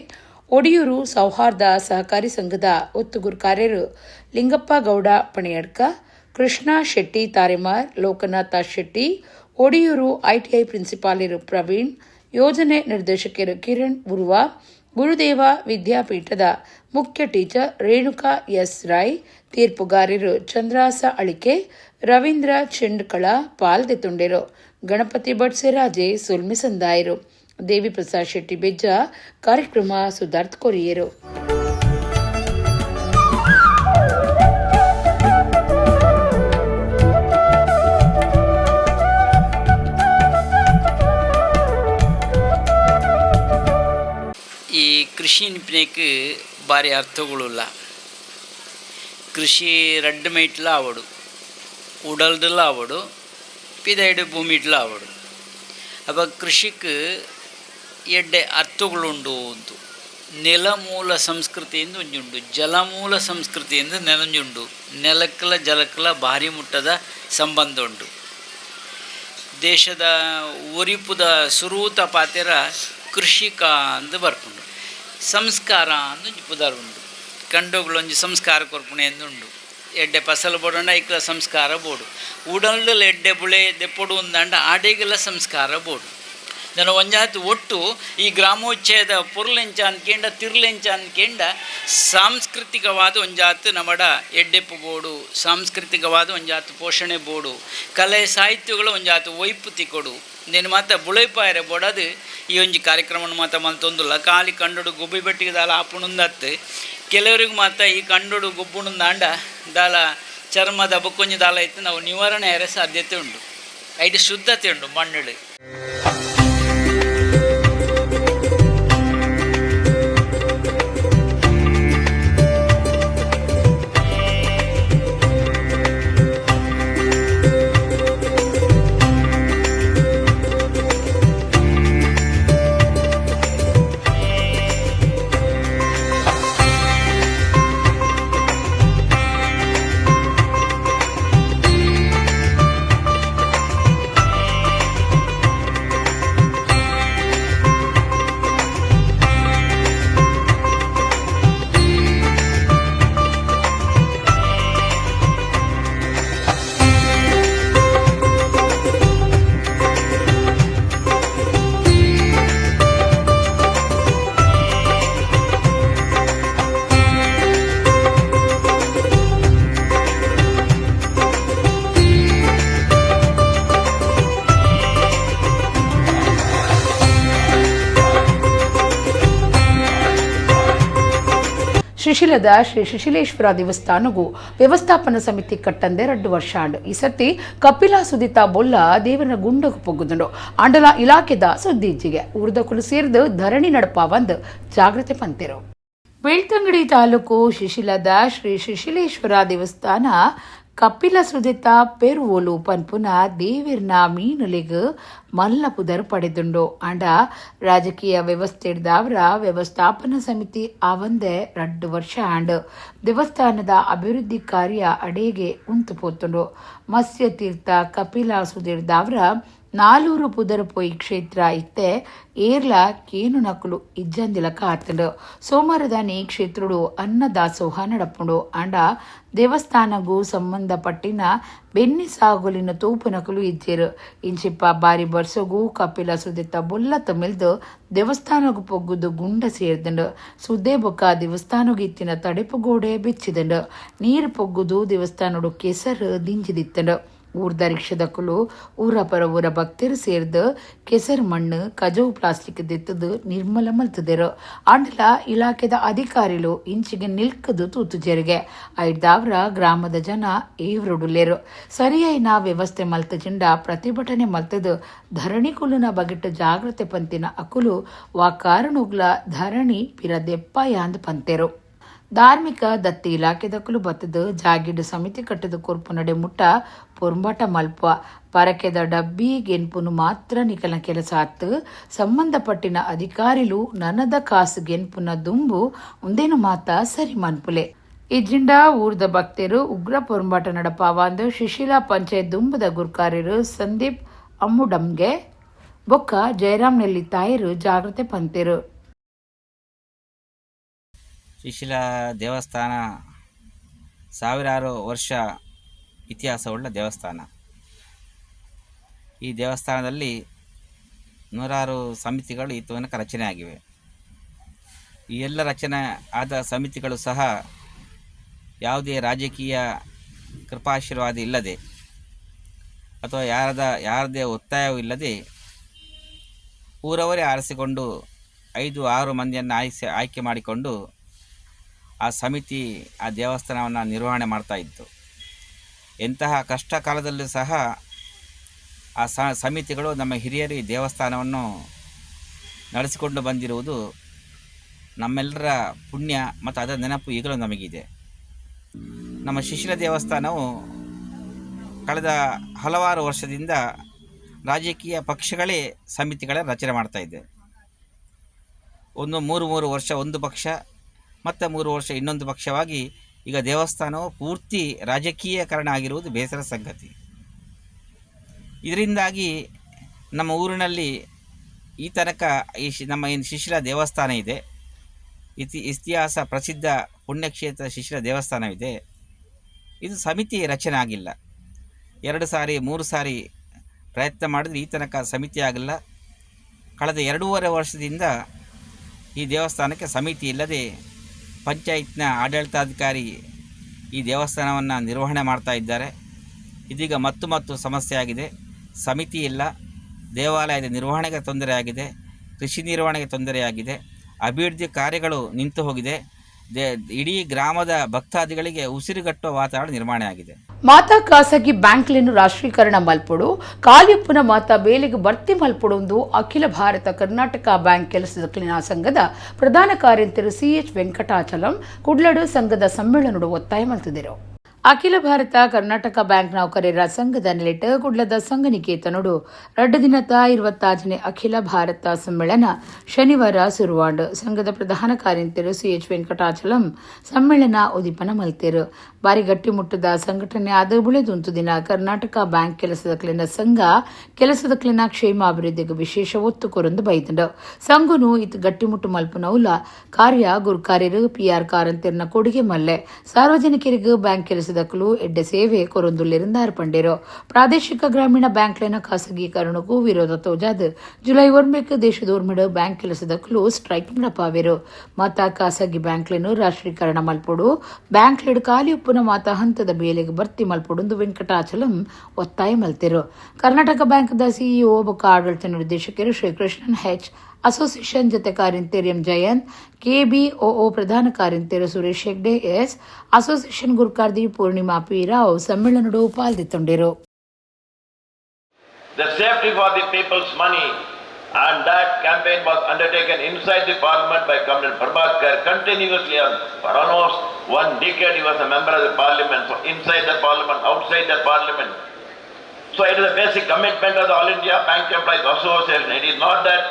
ಒಡಿಯೂರು ಸೌಹಾರ್ದ ಸಹಕಾರಿ ಸಂಘದ ಒತ್ತು ಗುರ್ಕಾರ್ಯರು ಲಿಂಗಪ್ಪ ಗೌಡ ಪಣೆಯಡ್ಕ, ಕೃಷ್ಣ ಶೆಟ್ಟಿ ತಾರೆಮಾರ್, ಲೋಕನಾಥ ಶೆಟ್ಟಿ, ಒಡಿಯೂರು ಐಟಿಐ ಪ್ರಿನ್ಸಿಪಾಲರು ಪ್ರವೀಣ್, ಯೋಜನೆ ನಿರ್ದೇಶಕರು ಕಿರಣ್ ಉರ್ವ, ಗುರುದೇವ ವಿದ್ಯಾಪೀಠದ ಮುಖ್ಯ ಟೀಚರ್ ರೇಣುಕಾ ಎಸ್ ರೈ, ತೀರ್ಪುಗಾರರು ಚಂದ್ರಾಸ ಅಳಿಕೆ, ರವೀಂದ್ರ ಚೆಂಡ್ಕಳ ಪಾಲ್ದೆತುಂಡೆರು, ಗಣಪತಿ ಭಟ್ ಸಿರಾಜೆ ಸುಲ್ಮಿ ಸಂದಾಯರು, ದೇವಿ ಪ್ರಸಾದ್ ಶೆಟ್ಟಿ ಬೆಜ್ಜ ಕಾರ್ಯಕ್ರಮ ಸುಧಾರ್ಥ ಕೊರಿಯರು. ಈ ಕೃಷಿ ನಿಪುಣಕ್ಕೆ ಭಾರಿ ಅರ್ಥಗಳುಲ್ಲ. ಕೃಷಿ ರಡ್ಡು ಮೈಟ್ಲ ಆವಡು, ಉಡಲ್ದಲ್ಲ ಆವಡು, ಪಿದೈಡು ಭೂಮಿಟ್ಲ ಆವಡು. ಅವ ಕೃಷಿಗೆ ಎಡ್ಡೆ ಅರ್ಥಗಳುಂಡು ಅಂತು. ನೆಲಮೂಲ ಸಂಸ್ಕೃತಿಯಿಂದ ಒಂಜುಂಡು, ಜಲಮೂಲ ಸಂಸ್ಕೃತಿಯಿಂದ ನೆಲಂಜುಂಡು. ನೆಲಕ್ಕಲ ಜಲಕ್ಕಲ ಭಾರಿ ಮುಟ್ಟದ ಸಂಬಂಧ ಉಂಟು. ದೇಶದ ಒರಿಪುದ ಸುರೂತ ಪಾತೆರ ಕೃಷಿಕ ಅಂದು ಬರ್ಪುಂಡು. ಸಂಸ್ಕಾರ ಅಂದು ಒಂಜಿ ಪುದರ್ ಉಂಡು. ಕಂಡೋಗ್ಲೊಂಜಿ ಸಂಸ್ಕಾರ ಕೊರ್ಪುಣೆ ಎಂದುಂಡು. ಎಡ್ಡೆ ಫಸಲು ಬೋಡಂಡ ಐಕ್ಲ ಸಂಸ್ಕಾರ ಬೋಡು, ಉಡಲ್ಡಲ ಎಡ್ಡೆ ಬುಳೆ ದೆಪ್ಪೊಡು ಉಂದಂಡ ಆಡೆಗೆಲ್ಲ ಸಂಸ್ಕಾರ ಬೋಡು. ನಾನು ಒಂಜಾತಿ ಒಟ್ಟು ಈ ಗ್ರಾಮೋಚ್ಚಯದ ಪೊರ್ಲೆಂಚ ಅಂದ್ಕೇಂಡ ತಿರ್ಲೆಂಚ ಅಂದ್ಕೇಂಡ ಸಾಂಸ್ಕೃತಿಕವಾದ ಒಂಜಾತು ನಮಡ ಎಡ್ಡೆಪ್ಪು ಬೋಡು, ಸಾಂಸ್ಕೃತಿಕವಾದ ಒಂಜಾತು ಪೋಷಣೆ ಬೋಡು, ಕಲೆ ಸಾಹಿತ್ಯಗಳು ಒಂಜಾತು ಒಯ್ಪು ತಿಕೊಡು. నేను ಮಾತ ಬುಳೆಪಾಯರೆ ಬೋಡದು ಈ ಒಂಜಿ ಕಾರ್ಯಕ್ರಮ ಮಾತ ಮಲ್ತೊಂದುಲ್ಲ. ಖಾಲಿ ಕಂಡೋಡು ಗೊಬ್ಬಿ ಬೆಟ್ಟಿಗೆ ದಾಲ ಆಪುಣುಂದತ್ತು ಕೆಲವರಿಗೆ ಮಾತ ಈ ಕಂಡೋಡು ಗೊಬ್ಬುಣುಂದಾಂಡ ದಾಲ ಚರ್ಮದ ಬೊಕ್ಕೊಂಜಿ ದಾಲ ಇತ್ತು ನಾವು ನಿವಾರಣೆ ಆರೆ ಸಾಧ್ಯತೆ ಉಂಡು. ಐಟ್ ಶುದ್ಧತೆ ಉಂಡು ಮಣ್ಣುಡು. ಶಿಶಿಲದ ಶ್ರೀ ಶಿಶಿಲೇಶ್ವರ ದೇವಸ್ಥಾನಗೂ ವ್ಯವಸ್ಥಾಪನಾ ಸಮಿತಿ ಕಟ್ಟಂದೆ 2 ವರ್ಷ ಆಂಡು. ಈ ಸರ್ತಿ ಕಪಿಲಾ ಸುದಿತಾ ಬೊಲ್ಲ ದೇವರ ಗುಂಡಗು ಪೊಗ್ಗುದುಂಡು. ಆಂಡಲ ಇಲಾಖೆದ ಸುದ್ದೀಜಿಗೆ ಊರ್ದಕುಲು ಸೇರಿದು ಧರಣಿ ನಡಪಾವಂದು ಜಾಗೃತಿ ಪಂತಿರು. ಬೆಳ್ತಂಗಡಿ ತಾಲೂಕು ಶಿಶಿಲದ ಶ್ರೀ ಶಿಶಿಲೇಶ್ವರ ದೇವಸ್ಥಾನ ಕಪಿಲ ಸುದಿತ ಪೆರುವೋಲು ಪನ್ಪುನ ದೇವಿರ್ನ ಮೀನುಲೆಗ್ ಮಲ್ಲ ಪುದರ್ ಪಡೆದುಂಡು. ಆಂಡ ರಾಜಕೀಯ ವ್ಯವಸ್ಥೆಡ್ದಾವರ ವ್ಯವಸ್ಥಾಪನಾ ಸಮಿತಿ ಆವಂದೆ 2 ವರ್ಷ ಆಂಡ್. ದೇವಸ್ಥಾನದ ಅಭಿವೃದ್ಧಿ ಕಾರ್ಯ ಅಡೇಗೆ ಉಂತು ಪೋತುಂಡು. ಮತ್ಸ್ಯ ತೀರ್ಥ ಕಪಿಲ ಸುದಿರ್ದಾವರ 400 ಪುದರ್ ಪೋಯಿ ಕ್ಷೇತ್ರ ಇತ್ತೆ ಏರ್ಲ ಕೇನು ನಕಲು ಇಜ್ಜಂದಿಲಕ ಆತಂಡು. ಸೋಮವಾರದಾನಿ ಕ್ಷೇತ್ರುಡು ಅನ್ನದಾಸೋಹ ನಡಪುಂಡು. ಆಂಡ ದೇವಸ್ಥಾನಗೂ ಸಂಬಂಧಪಟ್ಟಿನ ಬೆನ್ನಿ ಸಾಗುಲಿನ ತೂಪು ನಕಲು ಇಜ್ಜೇರು. ಇಂಚಿಪ್ಪ ಬಾರಿ ಬರ್ಸಗು ಕಪಿಲ ಸುದಿತ ಬೊಲ್ಲ ತಮಿಳ್ದು ದೇವಸ್ಥಾನಗು ಪೊಗ್ಗುದು ಗುಂಡ ಸೇರ್ದಂಡು. ಸುದ್ದೆ ಬೊಕ್ಕ ದೇವಸ್ಥಾನಗು ಇತ್ತಿನ ತಡೆಪುಗೋಡೆ ಬಿಚ್ಚಿದಂಡು. ನೀರು ಪೊಗ್ಗುದು ದೇವಸ್ಥಾನಡು ಕೆಸರು ದಿಂಜಿದಿತ್ತಂಡು. ಊರ್ದ ರಿಕ್ಷದಕುಲು ಊರ ಪರ ಊರ ಭಕ್ತರು ಸೇರ್ದು ಕೆಸರು ಮಣ್ಣು ಕಜವು ಪ್ಲಾಸ್ಟಿಕ್ ದಿತ್ತದು ನಿರ್ಮಲ ಮಲ್ತದೆರು. ಆಂಡಲ ಇಲಾಖೆದ ಅಧಿಕಾರಿಲು ಇಂಚಿಗೆ ನಿಲ್ಕದು ತೂತು ಜೆರಿಗೆ ಐದಾವ್ರ ಗ್ರಾಮದ ಜನ ಏವ್ರೊಡುಲೇರು. ಸರಿಯಾಯಿನ ವ್ಯವಸ್ಥೆ ಮಲ್ತ ಜಿಂಡ ಪ್ರತಿಭಟನೆ ಮಲ್ತದು ಧರಣಿ ಕುಲುನ ಬಗೆಟ್ ಜಾಗೃತೆ ಪಂತಿನ ಅಕುಲು ವಾ ಕಾರಣುಗ್ಲ ಧರಣಿ ಪಿರದೆಪ್ಪ ಯಾಂದ್ ಪಂತೆರು. ಧಾರ್ಮಿಕ ದತ್ತಿ ಇಲಾಖೆದಕುಲು ಬತ್ತದು ಜಾಗಿಡು ಸಮಿತಿ ಕಟ್ಟದ ಕೊರ್ಪು ನಡೆ ಮುಟ್ಟ ಪೊರ್ಂಬಾಟ ಮಲ್ಪ ಪರಕೆದ ಡಬ್ಬಿ ಗೆನ್ಪುನು ಮಾತ್ರ ನಿಕಲ ಕೆಲಸ ಆತ್. ಸಂಬಂಧಪಟ್ಟಿನ ಅಧಿಕಾರಿಲು ನನದ ಕಾಸು ಗೆನ್ಪುನ ದುಂಬು ಉಂದೇನು ಮಾತ ಸರಿ ಮನ್ಪುಲೆ. ಇಜ್ಜಿಂಡ ಊರ್ದ ಭಕ್ತರು ಉಗ್ರ ಪೊರ್ಂಬಾಟ ನಡಪಾವಂದು ಶಿಶಿಲಾ ಪಂಚಾಯತ್ ದುಂಬದ ಗುರ್ಕಾರ್ಯರು ಸಂದೀಪ್ ಅಮ್ಮುಡಂಗೆ ಬೊಕ್ಕ ಜಯರಾಮ್ ನೆಲ್ಲಿ ತಾಯರು ಜಾಗೃತೆ ಪಂತೆರು. ಶಿಶಿಲ ದೇವಸ್ಥಾನ ಸಾವಿರಾರು ವರ್ಷ ಇತಿಹಾಸವುಳ್ಳ ದೇವಸ್ಥಾನ. ಈ ದೇವಸ್ಥಾನದಲ್ಲಿ ನೂರಾರು ಸಮಿತಿಗಳು ಈ ತನಕ ರಚನೆ ಆಗಿವೆ. ಈ ಎಲ್ಲ ರಚನೆ ಆದ ಸಮಿತಿಗಳು ಸಹ ಯಾವುದೇ ರಾಜಕೀಯ ಕೃಪಾಶೀರ್ವಾದ ಇಲ್ಲದೆ ಅಥವಾ ಯಾರದೇ ಒತ್ತಾಯವೂ ಇಲ್ಲದೆ ಊರವರೇ ಆರಿಸಿಕೊಂಡು 5-6 ಮಂದಿಯನ್ನು ಆಯ್ಕೆ ಮಾಡಿಕೊಂಡು ಆ ಸಮಿತಿ ಆ ದೇವಸ್ಥಾನವನ್ನು ನಿರ್ವಹಣೆ ಮಾಡ್ತಾಯಿತ್ತು. ಎಂತಹ ಕಷ್ಟ ಕಾಲದಲ್ಲೂ ಸಹ ಆ ಸಮಿತಿಗಳು ನಮ್ಮ ಹಿರಿಯರು ಈ ದೇವಸ್ಥಾನವನ್ನು ನಡೆಸಿಕೊಂಡು ಬಂದಿರುವುದು ನಮ್ಮೆಲ್ಲರ ಪುಣ್ಯ ಮತ್ತು ಅದರ ನೆನಪು ಈಗಲೂ ನಮಗಿದೆ. ನಮ್ಮ ಶಿಶಿಲ ದೇವಸ್ಥಾನವು ಕಳೆದ ಹಲವಾರು ವರ್ಷದಿಂದ ರಾಜಕೀಯ ಪಕ್ಷಗಳೇ ಸಮಿತಿಗಳ ರಚನೆ ಮಾಡ್ತಾಯಿದೆ. ಒಂದು 3 ವರ್ಷ ಒಂದು ಪಕ್ಷ, ಮತ್ತು 3 ವರ್ಷ ಇನ್ನೊಂದು ಪಕ್ಷವಾಗಿ ಈಗ ದೇವಸ್ಥಾನವು ಪೂರ್ತಿ ರಾಜಕೀಯಕರಣ ಆಗಿರುವುದು ಬೇಸರ ಸಂಗತಿ. ಇದರಿಂದಾಗಿ ನಮ್ಮ ಊರಿನಲ್ಲಿ ಈ ತನಕ ಈ ನಮ್ಮ ಏನು ಶಿಶಿಲ ದೇವಸ್ಥಾನ ಇದೆ, ಇತಿಹಾಸ ಪ್ರಸಿದ್ಧ ಪುಣ್ಯಕ್ಷೇತ್ರ ಶಿಶಿಲ ದೇವಸ್ಥಾನವಿದೆ, ಇದು ಸಮಿತಿ ರಚನೆ ಆಗಿಲ್ಲ. 2 ಸಾರಿ 3 ಸಾರಿ ಪ್ರಯತ್ನ ಮಾಡಿದರೆ ಈ ತನಕ ಸಮಿತಿ ಆಗಿಲ್ಲ. ಕಳೆದ 2.5 ವರ್ಷದಿಂದ ಈ ದೇವಸ್ಥಾನಕ್ಕೆ ಸಮಿತಿ ಇಲ್ಲದೆ ಪಂಚಾಯತ್ನ ಆಡಳಿತಾಧಿಕಾರಿ ಈ ದೇವಸ್ಥಾನವನ್ನು ನಿರ್ವಹಣೆ ಮಾಡ್ತಾ ಇದ್ದಾರೆ. ಇದೀಗ ಮತ್ತು ಮತ್ತು ಸಮಸ್ಯೆ ಆಗಿದೆ. ಸಮಿತಿ ಇಲ್ಲ, ದೇವಾಲಯದ ನಿರ್ವಹಣೆಗೆ ತೊಂದರೆಯಾಗಿದೆ, ಕೃಷಿ ನಿರ್ವಹಣೆಗೆ ತೊಂದರೆಯಾಗಿದೆ, ಅಭಿವೃದ್ಧಿ ಕಾರ್ಯಗಳು ನಿಂತು ಹೋಗಿದೆ. ಇಡೀ ಗ್ರಾಮದ ಭಕ್ತಾದಿಗಳಿಗೆ ಉಸಿರುಗಟ್ಟುವ ವಾತಾವರಣ ನಿರ್ಮಾಣ ಆಗಿದೆ. ಮಾತಾ ಖಾಸಗಿ ಬ್ಯಾಂಕ್లను ರಾಷ್ಟ್ರೀಕರಣ ಮಲ್ಪೊಡು, ಕಾಲಿಪ್ಪುನ ಮಾತಾ ಬೇಲೆಗೆ ಭರ್ತಿ ಮಲ್ಪೊಡು ಅಖಿಲ ಭಾರತ ಕರ್ನಾಟಕ ಬ್ಯಾಂಕ್ ಕೆಲಸದ ಕ್ಲಿನಾ ಸಂಘದ ಪ್ರಧಾನ ಕಾರ್ಯಂತರು ಸಿಎಚ್ ವೆಂಕಟಾಚಲಂ ಕುಡ್ಲಡು ಸಂಘದ ಸಮ್ಮೇಳನಡು ಒತ್ತಾಯ ಮಲ್ತಿದರು. ಅಖಿಲ ಭಾರತ ಕರ್ನಾಟಕ ಬ್ಯಾಂಕ್ ನೌಕರರ ಸಂಘದ ನೆಲೆಟ್ ಕುಡ್ಲದ ಸಂಘನಿಕೇತನೋಡು ರಡ್ಡು ದಿನದ 26ನೇ ಅಖಿಲ ಭಾರತ ಸಮ್ಮೇಳನ ಶನಿವಾರ ಸುರುವಾಂಡ್. ಸಂಘದ ಪ್ರಧಾನ ಕಾರ್ಯಂತರು ಸಿಎಚ್ ವೆಂಕಟಾಚಲಂ ಸಮ್ಮೇಳನ ಉದ್ದೀಪನ ಮಲ್ತೇರು. ಬಾರಿ ಗಟ್ಟಿಮುಟ್ಟದ ಸಂಘಟನೆ ಆದ ಬುಳೆದುಂತು ದಿನ ಕರ್ನಾಟಕ ಬ್ಯಾಂಕ್ ಕೆಲಸದ ಕ್ಲಿನ ಸಂಘ ಕೆಲಸದ ಕ್ಲಿನ ಕ್ಷೇಮಾಭಿವೃದ್ಧಿಗೆ ವಿಶೇಷ ಒತ್ತು ಕೊರೊಂದು ಬೈದಂಡು. ಸಂಘನು ಇತ್ ಗಟ್ಟಿಮುಟ್ಟು ಮಲ್ಪನೌಲ ಕಾರ್ಯ ಗುರ್ಕಾರ್ಯರು ಪಿಆರ್ ಕಾರಂತೆರ್ನ ಕೊಡುಗೆ ಮಲ್ಲೆ ಸಾರ್ವಜನಿಕರಿಗೆ ಬ್ಯಾಂಕ್ ಕೆಲಸದ ಎಡ್ಡೆ ಸೇವೆ ಕೊರೊಂದುಲ್ಲಿರುಂದಾರ್ ಪಂಡೇರು. ಪ್ರಾದೇಶಿಕ ಗ್ರಾಮೀಣ ಬ್ಯಾಂಕ್ಲೆನ ಖಾಸಗೀಕರಣಕ್ಕೂ ವಿರೋಧ ತೋಜಾದ್ ಜುಲೈ 1 ದೇಶದೋರ್ಮಿಡು ಬ್ಯಾಂಕ್ ಕೆಲಸದಕ್ಕೂ ಸ್ಟ್ರೈಕ್ ನಡಪಾವೆರು. ಮಾತಾ ಖಾಸಗಿ ಬ್ಯಾಂಕ್ಲೆನು ರಾಷ್ಟ್ರೀಕರಣ ಮಲ್ಪೊಡು, ಬ್ಯಾಂಕ್ಲೆಡ್ ಖಾಲಿ ಉಪ್ಪುನ ಮಾತಾ ಹಂತದ ಬೇಲೆಗೆ ಭರ್ತಿ ಮಲ್ಪೊಡುಂದು ವೆಂಕಟಾಚಲಂ ಒತ್ತಾಯ ಮಲ್ತೆರು. ಕರ್ನಾಟಕ ಬ್ಯಾಂಕ್ದ ಸಿಇಒ ಬೊಕ್ಕ ಆಡಳಿತ ನಿರ್ದೇಶಕರು ಶ್ರೀಕೃಷ್ಣನ್ ಹೆಚ್, ಅಸೋಸಿಯೇಷನ್ ಜೊತೆ ಕಾರ್ಯಂತೇರ್ ಎಂ ಜಯಂತ್, ಕೆಬಿಒಒ ಪ್ರಧಾನ ಕಾರ್ಯಂತೇರು ಸುರೇಶ್ ಹೆಗ್ಡೆ ಎಸ್, ಅಸೋಸಿಯೇಷನ್ ಗುರುಕಾರ್ದಿ ಪೂರ್ಣಿಮಾ ಪಿ ರಾವ್ ಸಮ್ಮೇಳನಡು ಪಾಲ್ದಿತ್ತೊಂಡಿರು. The safety for the people's money, and that campaign was undertaken inside the parliament by Comrade Prabhakar continuously for almost 1 decade. He was a member of the parliament, so inside the parliament, outside the parliament. So it is a basic commitment of the All India Bank Employees Association. It is not that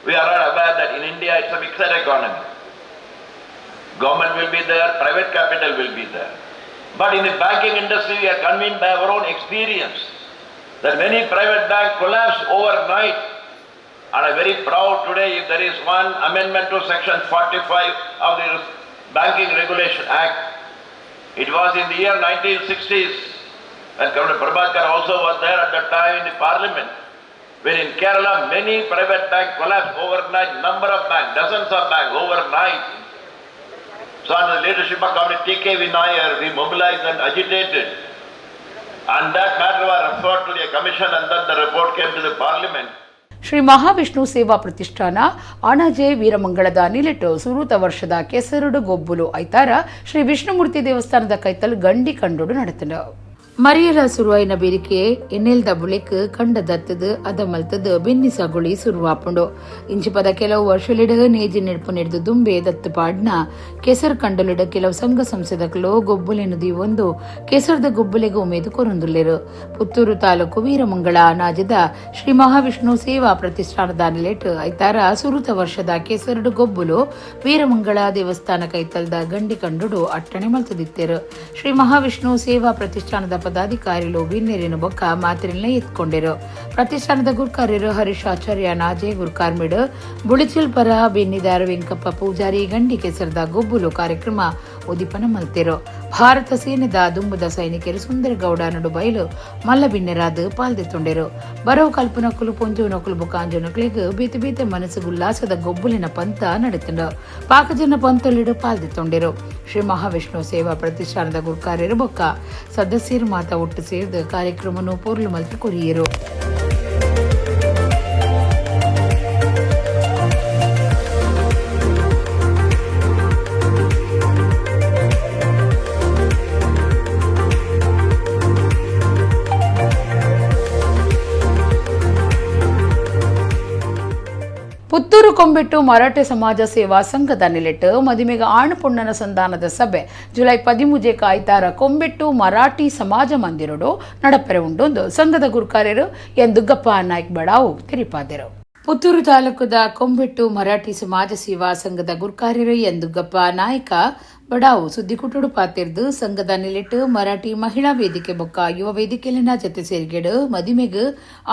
we are not aware that in India it's a mixed economy. Government will be there, private capital will be there. But in the banking industry, we are convinced by our own experience that many private banks collapsed overnight. And I am very proud today if there is one amendment to section 45 of the Banking Regulation Act. It was in the year 1960s, and Comrade Prabhakar also was there at that time in the parliament, when in Kerala many private banks collapsed overnight, number of banks, dozens of banks overnight. So under the leadership of Comrade T.K. Vinayar, we mobilized and agitated. And that matter was referred to the commission, and then the report came to the parliament. Shri Mahavishnu ಸೇವಾ ಪ್ರತಿಷ್ಠಾನ ಅಣಜೆ ವೀರಮಂಗಳದ ನಿಲೆಟ್ಟು ಸುರೂತ ವರ್ಷದ ಕೆಸರುಡು ಗೊಬ್ಬುಲು ಐತಾರ ಶ್ರೀ ವಿಷ್ಣುಮೂರ್ತಿ ದೇವಸ್ಥಾನದ ಕೈತಲ್ ಗಂಡಿ ಕಂಡೋಡು ನಡೆತನು. ಮರಿಯಲ ಸುರುವಾಯಿನ ಬೇರಿಕೆ ಎನ್ನೆಲ್ದ ಬುಳೆಕ್ ಕಂಡ ದತ್ತದು ಅದ ಮಲ್ತದು ಬೆನ್ನಿ ಸಾಗುಳಿ ಸುರುವಾಪುಂಡು. ಇಂಚಿಪದ ಕೆಲವು ವರ್ಷಲಿಡ ನೇಜಿ ನೆಡ್ಪು ನೆಡ್ದು ದುಂಬೆ ದತ್ತು ಪಾಡ್ನ ಕೆಸರು ಕಂಡಲಿಡ ಕೆಲವು ಸಂಘ ಸಂಸ್ಥೆದಕ್ಲು ಗೊಬ್ಬುಲೆನು ಒಂದು ಕೆಸರದ ಗೊಬ್ಬುಲೆಗೆ ಉಮೇದು ಕೊರೊಂದುಲ್ಲೆರು. ಪುತ್ತೂರು ತಾಲೂಕು ವೀರಮಂಗಳ ಅನಾಜದ ಶ್ರೀ ಮಹಾವಿಷ್ಣು ಸೇವಾ ಪ್ರತಿಷ್ಠಾನದ ನಿಲೆಟ್ ಐತಾರ ಸುರುತ ವರ್ಷದ ಕೆಸರುಡು ಗೊಬ್ಬುಲು ವೀರಮಂಗಳ ದೇವಸ್ಥಾನ ಕೈತಲ್ದ ಗಂಡಿ ಕಂಡುಡು ಅಟ್ಟಣೆ ಮಲ್ತದಿತ್ತೆರು. ಶ್ರೀ ಮಹಾವಿಷ್ಣು ಸೇವಾ ಪ್ರತಿಷ್ಠಾನದ ಪದಾಧಿಕಾರಿಗಳು ಬಿನ್ನೆರಿನ ಬೊಕ್ಕ ಮಾತಿರಲ್ನೇ ಎತ್ಕೊಂಡಿರು. ಪ್ರತಿಷ್ಠಾನದ ಗುರ್ಕಾರ್ಯರು ಹರೀಶ್ ಆಚಾರ್ಯ ನಾಜೆ ಗುರ್ಕಾರ್ಮಿಡ್ ಬುಳಿಚಿಲ್ ಪರ ಬೆನ್ನಿದಾರ ವೆಂಕಪ್ಪ ಪೂಜಾರಿ ಗಂಡಿ ಕೆಸರದ ಗೊಬ್ಬುಲು ಕಾರ್ಯಕ್ರಮ ಉದ್ದೀಪನ ಮಲ್ತಿರು. ಭಾರತ ಸೇನೆದ ದುಂಬುದ ಸೈನಿಕರು ಸುಂದರಗೌಡ ನಡುಬೈಲು ಮಲ್ಲ ಬಿನ್ನೆರಾದ ಪಾಲ್ದೆತ್ತೊಂಡೆರು. ಬರವು ಕಲ್ಪನಕುಲು ಪೊಂಜುನಕುಲು ಬುಕಾಂಜನಕುಲಿಗ್ ಬೀತೆ ಬೀತೆ ಮನಸ್ಸು ಉಲ್ಲಾಸದ ಗೊಬ್ಬುಲಿನ ಪಂತ ನಡೆತಂಡು ಪಾಕಜನ ಪಂತೊಲಿಡು ಪಾಲ್ದೆತ್ತೊಂಡೆರು. ಶ್ರೀ ಮಹಾವಿಷ್ಣು ಸೇವಾ ಪ್ರತಿಷ್ಠಾನದ ಗುರ್ಕಾರ್ಯರು ಬೊಕ್ಕ ಸದಸ್ಯರು ಮಾತ ಒಟ್ಟು ಸೇರಿದ ಕಾರ್ಯಕ್ರಮವನ್ನು ಪೊರ್ಲು ಮಲ್ತು ಕೊರಿಯರು. ಪುತ್ತೂರು ಕೊಂಬೆಟ್ಟು ಮರಾಠೆ ಸಮಾಜ ಸೇವಾ ಸಂಘದ ನಿಲೆಟ್ಟು ಮದುಮೆಗ ಆಣುಪೊಣ್ಣನ ಸಂಧಾನದ ಸಭೆ ಜುಲೈ 13 ಕಾಯ್ತಾರ ಕೊಂಬೆಟ್ಟು ಮರಾಠಿ ಸಮಾಜ ಮಂದಿರಡು ನಡಪೆರೆ ಉಂಡೊಂದು ಸಂಘದ ಗುರುಕಾರ್ಯರು ಎನ್ ದುಗ್ಗಪ್ಪ ನಾಯ್ಕ್ ಬಡಾವು ತೆರಿಪಾದರು. ಪುತ್ತೂರು ತಾಲೂಕುದ ಕೊಂಬೆಟ್ಟು ಮರಾಠಿ ಸಮಾಜ ಸೇವಾ ಸಂಘದ ಗುರುಕಾರ್ಯರು ಎನ್ ದುಗ್ಗಪ್ಪ ನಾಯ್ಕ ಬಡಾವು ಸುದ್ದಿಕುಟುಡು ಪಾತಿರ್ದು ಸಂಘದ ನಿಲೆಟ್ಟು ಮರಾಠಿ ಮಹಿಳಾ ವೇದಿಕೆ ಬೊಕ್ಕ ಯುವ ವೇದಿಕೆಲಿನ ಜೊತೆ ಸೇರಿಗೆಡು ಮದುಮೆಗ್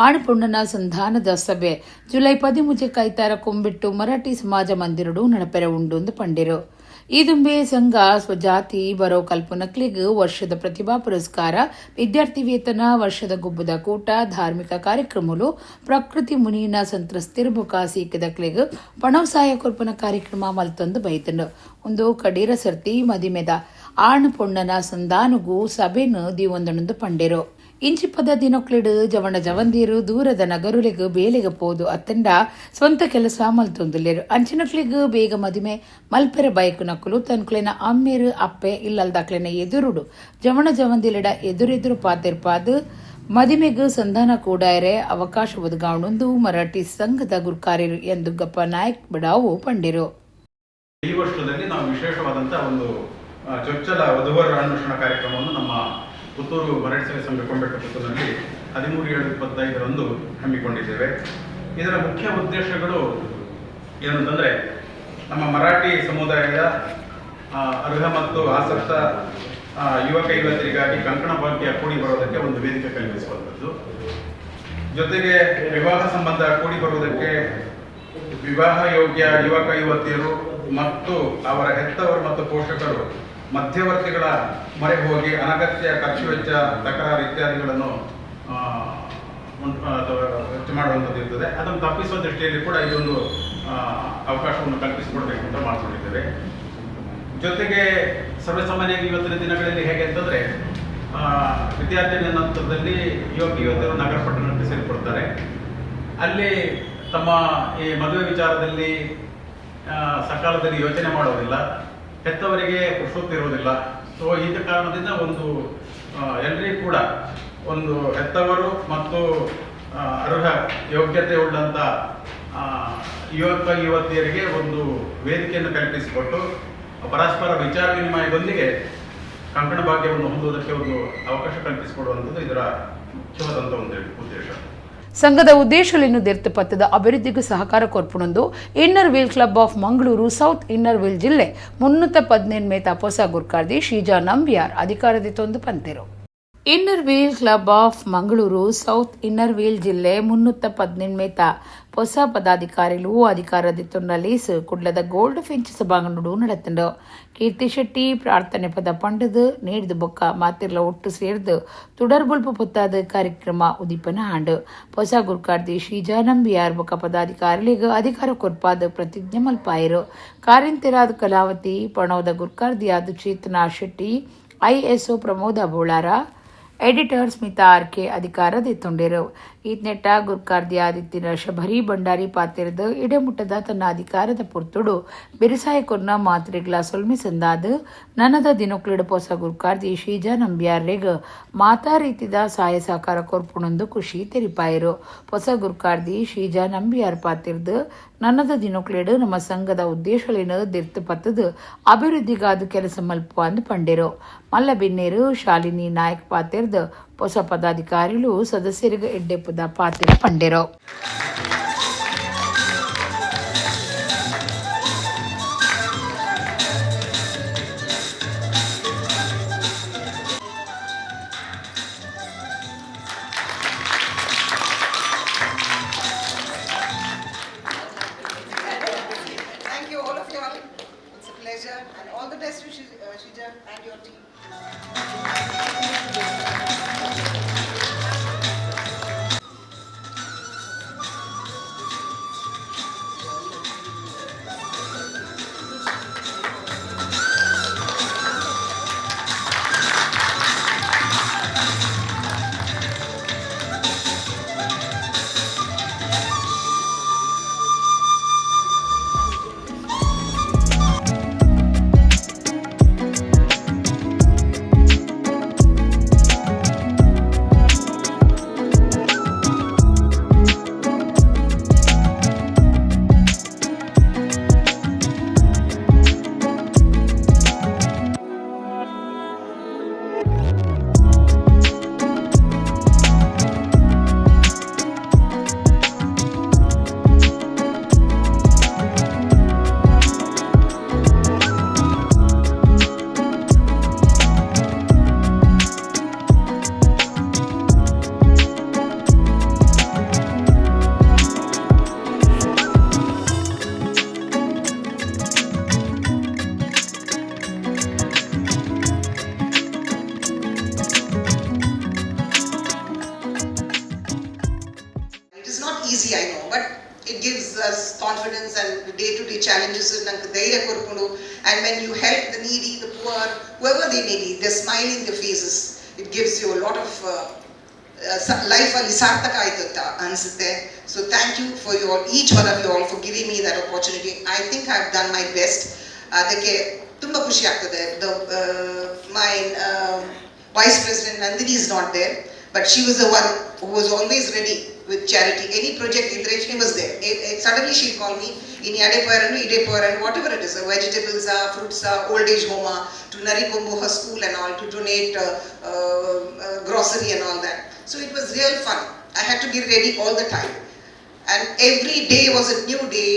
ಆಣುಪೊಣ್ಣನ ಸಂಧಾನದ ಸಭೆ ಜುಲೈ 13 ಕಾಯ್ತಾರ ಕೊಂಬೆಟ್ಟು ಮರಾಠಿ ಸಮಾಜ ಮಂದಿರಡು ನಡಪೆರೆ ಉಂಡು ಪಂಡಿರು. ಈ ದುಂಬೆ ಸಂಘ ಸ್ವಜಾತಿ ಬರೋ ಕಲ್ಪನಕ್ಲಿಗ್ ವರ್ಷದ ಪ್ರತಿಭಾ ಪುರಸ್ಕಾರ, ವಿದ್ಯಾರ್ಥಿ ವೇತನ, ವರ್ಷದ ಗುಬ್ಬದ ಕೂಟ, ಧಾರ್ಮಿಕ ಕಾರ್ಯಕ್ರಮಗಳು, ಪ್ರಕೃತಿ ಮುನಿನ ಸಂತ್ರಸ್ತಿರ್ಬುಕ ಸೀಕದಕ್ಲಿಗ್ ಪಣವಸಾಯ ಕೊರ್ಪನ ಕಾರ್ಯಕ್ರಮ ಮಲ್ತೊಂದು ಬೈತಂಡು. ಒಂದು ಕಡೀರ ಸರ್ತಿ ಮದಿಮೆದ ಆಣು ಪೊಣ್ಣನ ಸಂಧಾನುಗು ಸಭೆನು ದಿವೊಂದಣಂದು ಪಂಡೆರು. ಇಂಚಿಪದ ದಿನೊಕ್ಲೆಡ್ ಜವಣ ಜವಂದಿರು ದೂರದ ನಗರುಲೆಗ್ ಬೇಲೆಗ್ ಪೋದು ಅತ್ತಂಡ ಸ್ವಂತ ಕೆಲಸ ಮಲ್ತೊಂದುಲ್ಲೆರ್. ಅಂಚಿನಕ್ಲೆಗ್ ಬೇಗ ಮದಿಮೆ ಮಲ್ಪೆರೆ ಬಯಕುನಕುಲು ತನ್ಕುಲೆನ ಅಮ್ಮೆರ್ ಅಪ್ಪೆ ಇಲ್ಲಲ್ದಕ್ಲೆನ ಎದುರುಡು ಜವಣ ಜವಂದಿಲೆಡ ಎದುರೆದುರು ಪಾತೆರ್ಪಾದ್ ಮದಿಮೆಗ್ ಸಂಧಾನ ಕೂಡಾಯರೆ ಅವಕಾಶ ಒದಗಾವಣೊಂದು ಮರಾಠಿ ಸಂಘದ ಗುರ್ಕಾರೆರು ಎನ್ ದುಗ್ಗಪ್ಪ ನಾಯಕ್ ಬಡಾವು ಪಂಡೆರು. ಈ ವರ್ಷದಲ್ಲಿ ನಾವು ವಿಶೇಷವಾದಂತಹ ಒಂದು ಚೊಚ್ಚಲ ವಧುವರ ಅನ್ವೇಷಣಾ ಕಾರ್ಯಕ್ರಮವನ್ನು ನಮ್ಮ ಪುತ್ತೂರು ಮರಾಠಿ ಸೇವಾ ಸಂಘ ಕೊಂಬೆಟ್ಟು ಪುತ್ತೂರಿನಲ್ಲಿ 13/7/25 ಹಮ್ಮಿಕೊಂಡಿದ್ದೇವೆ. ಇದರ ಮುಖ್ಯ ಉದ್ದೇಶಗಳು ಏನಂತಂದರೆ, ನಮ್ಮ ಮರಾಠಿ ಸಮುದಾಯದ ಅರ್ಹ ಮತ್ತು ಆಸಕ್ತ ಯುವಕ ಯುವತಿಯರಿಗಾಗಿ ಕಂಕಣ ಭಾಗ್ಯ ಕೂಡಿ ಬರೋದಕ್ಕೆ ಒಂದು ವೇದಿಕೆ ಕಲ್ಪಿಸುವಂಥದ್ದು, ಜೊತೆಗೆ ವಿವಾಹ ಸಂಬಂಧ ಕೂಡಿ ಬರುವುದಕ್ಕೆ ವಿವಾಹ ಯೋಗ್ಯ ಯುವಕ ಯುವತಿಯರು ಮತ್ತು ಅವರ ಹೆತ್ತವರು ಮತ್ತು ಪೋಷಕರು ಮಧ್ಯವರ್ತಿಗಳ ಮೊರೆ ಹೋಗಿ ಅನಗತ್ಯ ಖರ್ಚು ವೆಚ್ಚ, ತಕರಾರು ಇತ್ಯಾದಿಗಳನ್ನು ಹೆಚ್ಚು ಮಾಡುವಂಥದ್ದು ಇರ್ತದೆ. ಅದನ್ನು ತಪ್ಪಿಸುವ ದೃಷ್ಟಿಯಲ್ಲಿ ಕೂಡ ಇದೊಂದು ಅವಕಾಶವನ್ನು ಕಲ್ಪಿಸಿಕೊಡ್ಬೇಕು ಅಂತ ಮಾಡಿಕೊಂಡಿದ್ದೇವೆ. ಜೊತೆಗೆ ಸರ್ವಸಾಮಾನ್ಯವಾಗಿ ಇವತ್ತಿನ ದಿನಗಳಲ್ಲಿ ಹೇಗೆ ಅಂತಂದರೆ, ವಿದ್ಯಾರ್ಥಿ ನಂತರದಲ್ಲಿ ಯುವಕ ಯುವತಿಯರು ನಗರ ಪಟ್ಟಣಕ್ಕೆ ಸೇರಿಕೊಳ್ತಾರೆ. ಅಲ್ಲಿ ತಮ್ಮ ಈ ಮದುವೆ ವಿಚಾರದಲ್ಲಿ ಸಕಾಲದಲ್ಲಿ ಯೋಚನೆ ಮಾಡೋದಿಲ್ಲ, ಹೆತ್ತವರಿಗೆ ಪುರುಷೊತ್ತಿರುವುದಿಲ್ಲ. ಸೊ ಈ ಕಾರಣದಿಂದ ಒಂದು ಎಲ್ಲರಿಗೂ ಕೂಡ ಒಂದು ಹೆತ್ತವರು ಮತ್ತು ಅರ್ಹ ಯೋಗ್ಯತೆ ಉಳ್ಳಂಥ ಯುವಕ ಯುವತಿಯರಿಗೆ ಒಂದು ವೇದಿಕೆಯನ್ನು ಕಲ್ಪಿಸಿಕೊಟ್ಟು ಪರಸ್ಪರ ವಿಚಾರ ವಿನಿಮಯದೊಂದಿಗೆ ಕಂಕಣ ಭಾಗ್ಯವನ್ನು ಹೊಂದುವುದಕ್ಕೆ ಒಂದು ಅವಕಾಶ ಕಲ್ಪಿಸಿಕೊಡುವಂಥದ್ದು ಇದರ ಮುಖ್ಯವಾದಂಥ ಒಂದು ಉದ್ದೇಶ. ಸಂಘದ ಉದ್ದೇಶಗಳನ್ನು ದೆರ್ತು ಪತ್ತದ ಅಭಿವೃದ್ಧಿಗೂ ಸಹಕಾರ ಕೊರ್ಪುಣೊಂದು inner wheel club of Mangaluru south inner wheel ಜಿಲ್ಲೆ 318 ತಪೋಸ ಗುರ್ಕಾರ್ದಿ ಶೀಜಾ Nambiar ಅಧಿಕಾರದಿತ್ತೊಂದು ಪಂತೆರು. Inner wheel club of Mangaluru south inner wheel ಜಿಲ್ಲೆ 318 ಹೊಸ ಪದಾಧಿಕಾರಿಗಳು ಅಧಿಕಾರದಿತ್ತೊಂಡ ಲೀಸ್ ಕುಡ್ಲದ ಗೋಲ್ಡ್ ಫಿಂಚ್ ಸಭಾಂಗಣಡು ನಡೆತಂಡು. ಕೀರ್ತಿ ಶೆಟ್ಟಿ ಪ್ರಾರ್ಥನೆ ಪದ ಪಂಡದು ನೇಡ್ದು ಬೊಕ್ಕ ಮಾತಿರ್ಲ ಒಟ್ಟು ಸೇರ್ದು ತುಡರ್ಬುಲ್ಪು ಪೊತ್ತಾದ ಕಾರ್ಯಕ್ರಮ ಉದೀಪನ ಆಂಡು. ಹೊಸ ಗುರ್ಕಾರ್ದಿ ಶ್ರೀಜಾ ನಂಬಿಯಾರ್ ಬೊಕ್ಕ ಪದಾಧಿಕಾರಿಗಳಿಗೆ ಅಧಿಕಾರ ಕೊರ್ಪಾದ ಪ್ರತಿಜ್ಞೆ ಮಲ್ಪಾಯರು. ಕಾರಿಂತೆರಾದ Kalavati ಪಣೋದ ಗುರ್ಕಾರ್ದಿಯಾದ Chetana Shetty, ISO Pramoda Bolara, editor Smita RK ಅಧಿಕಾರ ದೆತ್ತೊಂಡೆರು. ಈತ್ನೆಟ್ಟ ಗುರ್ಕಾರ್ದಿ ಆದಿತ್ಯನ ಶಬರಿ ಭಂಡಾರಿ ಪಾತಿರದ ಇಡೆಮುಟ್ಟದ ತನ್ನ ಅಧಿಕಾರದ ಪೊರ್ತುಡು ಬೆರಿಸಾಯ ಕೊರ್ನ ಮಾತ್ರೆಗಳ ಸೊಲ್ಮೆ ಸಂದಾದ ನನದ ದಿನೊಕ್ಲಿಡ ಪೊಸ ಗುರ್ಕಾರ್ದಿ ಶ್ರೀಜಾ ನಂಬಿಯಾರ್ರೆಗ್ ಮಾತಾ ರೀತಿದ ಸಹಾಯ ಸಹಕಾರ ಕೊರ್ಪುಣೊಂದು ಖುಷಿ ತೆರಿಪಾಯರು. ಹೊಸ ಗುರ್ಕಾರ್ದಿ ಶ್ರೀಜಾ ನಂಬಿಯಾರ್ ಪಾತಿರ್ದು ನನ್ನದ ದಿನೊಕ್ಲೇಡು ನಮ್ಮ ಸಂಘದ ಉದ್ದೇಶಗಳೇನು ದಿರ್ತು ಪತ್ತದು ಅಭಿವೃದ್ಧಿಗಾದ ಕೆಲಸ ಮಲ್ಪು ಅಂದು ಪಂಡೆರು. ಮಲ್ಲ ಬಿನ್ನೇರು ಶಾಲಿನಿ ನಾಯಕ್ ಪಾತಿರ್ದು ಹೊಸ ಪದಾಧಿಕಾರಿಗಳು ಸದಸ್ಯರಿಗೆ ಎಡ್ಡೆಪ್ಪುದ ಪಾತಿರ ಪಂಡೆರು. Thank you all of you all. It's a pleasure and all the best to Shija and your team. Easy, I know, but it gives us confidence and day-to-day challenges nanku ಧೈರ್ಯ ಕೊರ್ಪುಂಡು. And when you help the needy, the poor, whoever they may be, they're smiling their faces. It gives you a lot of ಲೈಫಲ್ಲಿ ಸಾರ್ಥಕ ಆಯಿತು ಅಂತ ಅನಿಸುತ್ತೆ. So thank you for you all, each one of you all, for giving me that opportunity. I think I have done my best. ಅದಕ್ಕೆ ತುಂಬ ಖುಷಿ ಆಗ್ತದೆ. The my vice president Nandini is not there, but she was the one who was always ready with charity. Any project ಇದ್ರೆ she was there. Suddenly she call me, ಇನ್ನು ಎಡೆ ಪೋಯರನ್ನು ಇಡೆ ಪೋಯರನ್ನು, whatever it is, vegetables, fruits, old age home, to Narikombu her school and all, to donate grocery and all that. So it was real fun. I had to be ready all the time. And every day was a new day.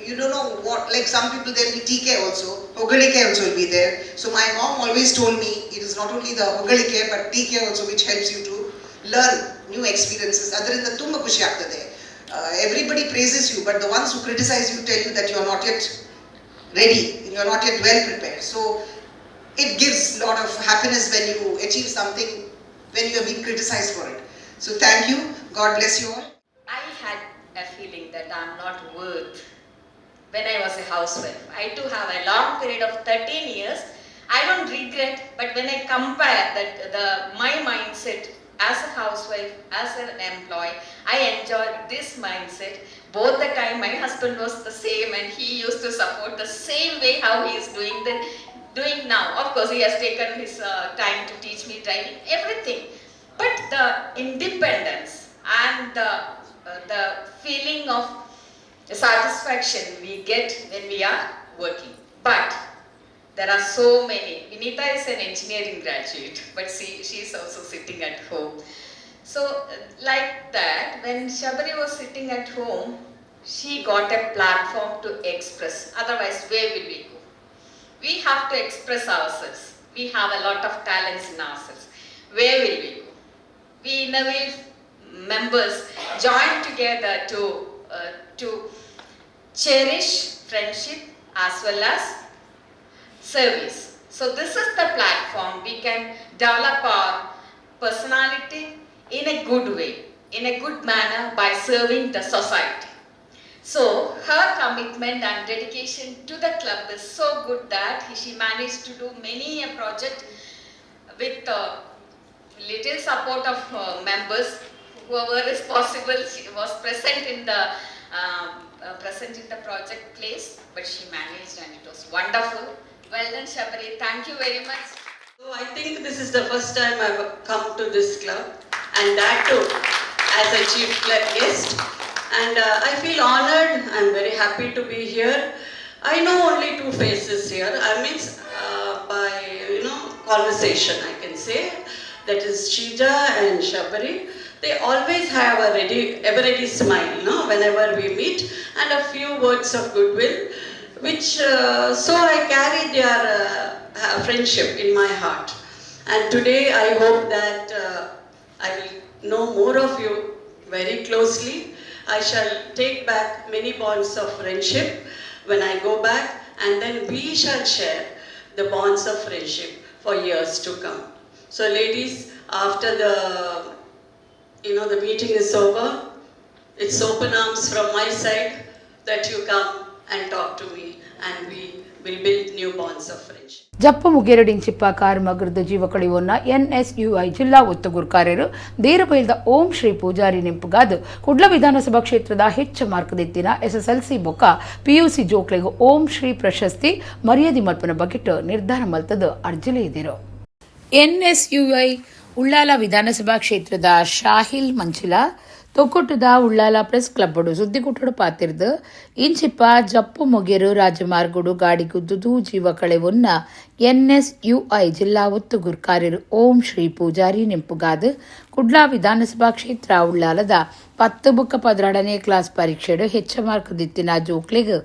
You don't know what, like some people there will be TK also, Hogalike also will be there. So my mom always told me it is not only the Hogalike but TK also, which helps you to learn new experiences. ಅದರಿಂದ ತುಂಬ ಖುಷಿ ಆಗ್ತದೆ. Everybody praises you, but the ones who criticize you tell you that you are not yet ready, you are not yet well prepared. So it gives a lot of happiness when you achieve something, when you have been criticized for it. So thank you. God bless you all. I had a feeling that I'm not worth when I was a housewife. I too have a long period of 13 years. I don't regret, but when I compare that the my mindset as a housewife, as an employee, I enjoyed this mindset. Both the time my husband was the same and he used to support the same way how he is doing now. Of course, he has taken his time to teach me driving, everything. But the independence and the feeling of satisfaction we get when we are working. But there are so many. Vinita is an engineering graduate, but she is also sitting at home. So like that, when Shabari was sitting at home, she got a platform to express. Otherwise, where will we go? We have to express ourselves. We have a lot of talents in ourselves. Where will we go? We Inner Wheel members join together to cherish friendship as well as service. So this is the platform we can develop our personality in a good way, in a good manner, by serving the society. So her commitment and dedication to the club is so good that she managed to do many a project with little support of members. Whoever is possible, she was present in the project place, but she managed and it was wonderful. Well done, Shabari. Thank you very much. So I think this is the first time I've come to this club, and that too as a chief guest. And I feel honored. I'm very happy to be here. I know only two faces here. I mean, by conversation, I can say, that is Shija and Shabari. They always have a ready, ever ready smile, no, whenever we meet, and a few words of goodwill, which so I carry their friendship in my heart. And today I hope that I will know more of you very closely. I shall take back many bonds of friendship when I go back, and then we shall share the bonds of friendship for years to come. So ladies, after the meeting is over, it's open arms from my side that you come and talk to me, and we will build new bonds of friendship. ಜಪ್ಪು ಮುಗೇರಡಿಂಚಿಪ್ಪ car ಮಗರದ ಜೀವ ಕಳಿವನ್ನ NSUI ಜಿಲ್ಲಾ ಒತ್ತುಗುರ್ಕಾರ್ಯರು ದೇರಬೈಲ್ದ ಓಂ ಶ್ರೀ ಪೂಜಾರಿ ನೆಂಪುಗಾದು ಕುಡ್ಲ ವಿಧಾನಸಭಾ ಕ್ಷೇತ್ರದ ಹೆಚ್ಚು ಮಾರ್ಕದೆತ್ತಿನ SSLC ಬೊಕ್ಕ PUC ಜೋಕ್ಲೆಗು Om Shri ಪ್ರಶಸ್ತಿ ಮರ್ಯಾದೆ ಮಲ್ಪನ ಬಗೆಟ್ ನಿರ್ಧಾರ ಮಲ್ತದ ಅರ್ಜಿಲೆ ಇದ್ದರು. ಎನ್ಎಸ್ಯುಐ ಉಳ್ಳಾಲ ವಿಧಾನಸಭಾ ಕ್ಷೇತ್ರದ ಶಾಹಿಲ್ ಮಂಚಿಲ ತೊಕ್ಕೊಟ್ಟದ ಉಳ್ಳಾಲ ಪ್ರೆಸ್ ಕ್ಲಬ್ಡು ಸುದ್ದಿಗುಟ್ಟಡು ಪಾತಿರ್ದು ಇಂಚಿಪ್ಪ ಜಪ್ಪು ಮೊಗೇರು ರಾಜಮಾರ್ಗುಡು ಗಾಡಿ ಗುದ್ದುದು ಜೀವ ಕಳೆವನ್ನ ಎನ್ಎಸ್ಯುಐ ಜಿಲ್ಲಾ ಒತ್ತು ಗುರ್ಕಾರ್ಯರು ಓಂ ಶ್ರೀ ಪೂಜಾರಿ ನೆಂಪುಗಾದು ಕುಡ್ಲಾ ವಿಧಾನಸಭಾ ಕ್ಷೇತ್ರ ಉಳ್ಳಾಲದ 10 ಬುಕ್ಕ 12ನೇ ಕ್ಲಾಸ್ ಪರೀಕ್ಷೆಡು ಹೆಚ್ಚ ಮಾರ್ಕ್ ದಿತ್ತಿನ ಜೋಕ್ಲೆಗ್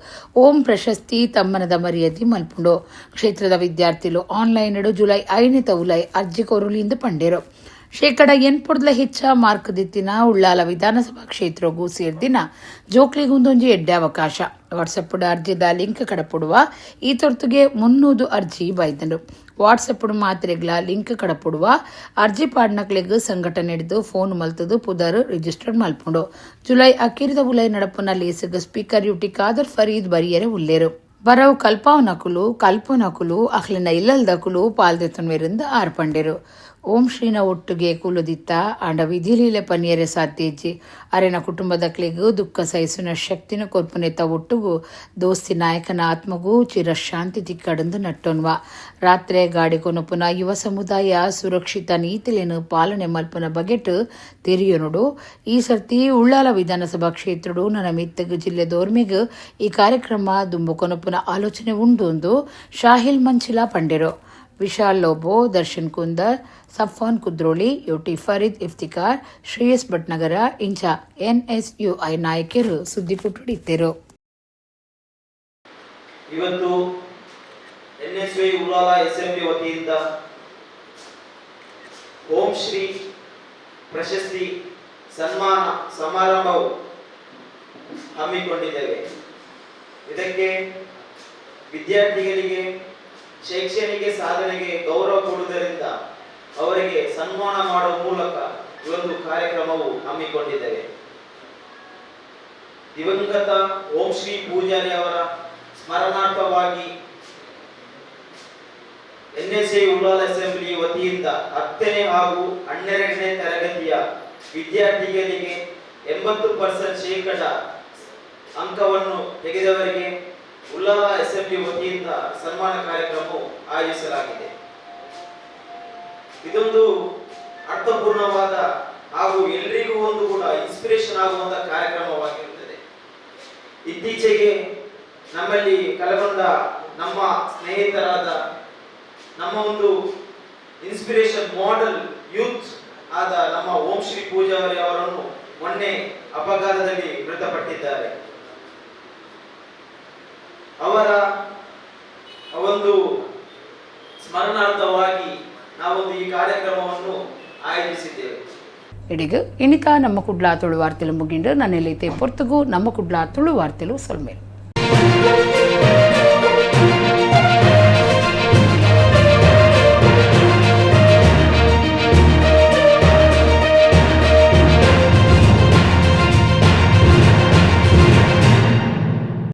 ಓಂ ಪ್ರಶಸ್ತಿ ತಮ್ಮನದ ಮರ್ಯಾದೆ ಮಲ್ಪುಂಡು. ಕ್ಷೇತ್ರದ ವಿದ್ಯಾರ್ಥಿಲು ಆನ್ಲೈನ್ ಜುಲೈ 5ನೇ ತವುಲೈ ಅರ್ಜಿ ಕೋರುಲಿಂದು ಪಂಡೇರು. 80% ಹೆಚ್ಚ ಮಾರ್ಕ್ ದಿತ್ತಿನ ಉಳ್ಳಾಲ ವಿಧಾನಸಭಾ ಕ್ಷೇತ್ರಗೂ ಸೇರ್ದಿನ ಜೋಕ್ಲಿಗೊಂದೊಂಜಿ ಎಡ್ಡೆ ಅವಕಾಶ. ವಾಟ್ಸಪ್ ಅರ್ಜಿದ ಲಿಂಕ್ ಕಡಪುಡುವ. ಈ ತೊರ್ತುಗೆ 300 ಅರ್ಜಿ ಬೈದನು. WhatsApp ಮಾತ್ರೆಗ್ಲ link ಕಡಪುಡುವ. ಅರ್ಜಿ ಪಾಡ್ನಕ್ಲೆಗ್ ಸಂಘಟನೆ ಹಿಡಿದು ಫೋನ್ ಮಲ್ತದು ಪುದರ್ ರಿಜಿಸ್ಟರ್ ಮಲ್ಪುಂಡು. ಜುಲೈ ಅಕೀರಿದ ಉಲೈ ನಡಪುನ ಲೇಸುಗ್ ಸ್ಪೀಕರ್ ಯುಟಿ ಖಾದರ್ ಫರೀದ್ ಬರಿಯರೆ ಉಲ್ಲೇರು. ಬರವು ಕಲ್ಪಾವನಕುಲು ಕಲ್ಪನಕುಲು ಅಖ್ಲಿನ ಇಲ್ಲಲ್ದಕುಲು ಪಾಲ್ದೆತ್ತನ್ವೆರಿಂದ ಆರ್ಪಂಡೆರು. ಓಂ ಶ್ರೀನ ಒಟ್ಟುಗೆ ಕುಲುದಿತ್ತ ಆಂಡ ವಿಧಿಲೀಲೆ ಪನಿಯರೆ ಸಾಧ್ಯಜ್ಜಿ ಅರೆನ ಕುಟುಂಬದಕ್ಲೆಗ್ ದುಃಖ ಸಹಿಸುನ ಶಕ್ತಿನ ಕೊರ್ಪುನೆತ್ತ ಒಟ್ಟುಗು ದೋಸ್ತಿ ನಾಯಕನ ಆತ್ಮಗೂ ಚಿರಶಾಂತಿ ತಿಕ್ಕಡಂದು ನಟ್ಟೊನ್ವ. ರಾತ್ರೆ ಗಾಡಿ ಕೊನಪುನ ಯುವ ಸಮುದಾಯ ಸುರಕ್ಷಿತ ನೀತಿಲೇನು ಪಾಲನೆ ಮಲ್ಪುನ ಬಗೆಟ್ ತೆರಿಯೊನುಡು. ಈ ಸರ್ತಿ ಉಳ್ಳಾಲ ವಿಧಾನಸಭಾ ಕ್ಷೇತ್ರಡು ನನ್ನ ಮಿತ್ತಗ್ ಜಿಲ್ಲೆ ದೋರ್ಮಿಗ್ ಈ ಕಾರ್ಯಕ್ರಮ ದುಂಬು ಕೊನಪುನ ಆಲೋಚನೆ ಉಂಡು ಶಾಹಿಲ್ ಮಂಚಿಲಾ ಪಂಡೆರು. ವಿಶಾಲ್ ಲೋಬೋ, ದರ್ಶನ್ ಕುಂದರ್, ಸಫಾನ್ ಕುದ್ರೋಳಿ, ಯುಟಿ ಫರೀದ್ ಇಫ್ತಿಕಾರ್, ಶ್ರೇಯಸ್ ಭಟ್ನಗರ ಇಂಚ ಎನ್ಎಸ್ಯುಐ ನಾಯಕರು ಸುದ್ದಿಕೊಟ್ಟುಡಿದ್ದರು. ಇವತ್ತು ಎನ್ಎಸ್ಯುಐ ಉಳ್ಳಾಲ ಎಸ್ಎಂಬಿ ವತಿಯಿಂದ ಓಂ ಶ್ರೀ ಪ್ರಶಸ್ತಿ ಸನ್ಮಾನ ಸಮಾರಂಭವು ಹಮ್ಮಿಕೊಂಡಿದ್ದೇವೆ. ಇದಕ್ಕೆ ವಿದ್ಯಾರ್ಥಿಗಳಿಗೆ ಶೈಕ್ಷಣಿಕ ಸಾಧನೆಗೆ ಗೌರವ ಕೊಡುವುದರಿಂದ ಅವರಿಗೆ ಸನ್ಮಾನ ಮಾಡುವ ಮೂಲಕ ಈ ಒಂದು ಕಾರ್ಯಕ್ರಮವು ಹಮ್ಮಿಕೊಂಡಿದ್ದೇವೆ. ದಿವಂಗತ ಓಂ ಶ್ರೀ ಪೂಜಾರಿ ಅವರ ಸ್ಮರಣಾರ್ಥವಾಗಿ ಎನ್ಎಸ್ಎ ಉಳ್ಳಾಲ ಅಸೆಂಬ್ಲಿ ವತಿಯಿಂದ 10ನೇ ಹಾಗೂ 12ನೇ ತರಗತಿಯ ವಿದ್ಯಾರ್ಥಿಗಳಿಗೆ 80% ಶೇಕಡ ಅಂಕವನ್ನು ತೆಗೆದವರಿಗೆ ಉಳ್ಳಾಲ ಅಸೆಂಬ್ಲಿ ವತಿಯಿಂದ ಸನ್ಮಾನ ಕಾರ್ಯಕ್ರಮವು ಆಯೋಜಿಸಲಾಗಿದೆ. ಇದೊಂದು ಅರ್ಥಪೂರ್ಣವಾದ ಹಾಗೂ ಎಲ್ರಿಗೂ ಒಂದು ಕೂಡ ಇನ್ಸ್ಪಿರೇಷನ್ ಆಗುವಂತ ಕಾರ್ಯಕ್ರಮವಾಗಿರುತ್ತದೆ. ಇತ್ತೀಚೆಗೆ ನಮ್ಮಲ್ಲಿ ಕಳೆಗೊಂಡ ನಮ್ಮ ಸ್ನೇಹಿತರಾದ ನಮ್ಮ ಒಂದು ಇನ್ಸ್ಪಿರೇಷನ್ ಮಾಡೆಲ್ ಯೂತ್ ಆದ ನಮ್ಮ ಓಂ ಶ್ರೀ ಪೂಜಾರಿ ಅವರನ್ನು ಮೊನ್ನೆ ಅಪಘಾತದಲ್ಲಿ ಮೃತಪಟ್ಟಿದ್ದಾರೆ. ಅವರ ಒಂದು ಸ್ಮರಣಾರ್ಥವಾಗಿ ನಾವೊಂದು ಈ ಕಾರ್ಯಕ್ರಮವನ್ನು ಆಯೋಜಿಸಿದ್ದೇವೆ. ಇಡಿಗ ಇಣಿತ ನಮ್ಮ ಕುಡ್ಲಾ ತುಳು ವಾರ್ತೆಲು ಮುಗಿಂಡು ನನ್ನೆಲ್ಲೈತೆ ಪೊರ್ತುಗು ನಮ್ಮ ಕುಡ್ಲಾ ತುಳು ವಾರ್ತೆಲು ಸೊಲ್ಮೇಲು.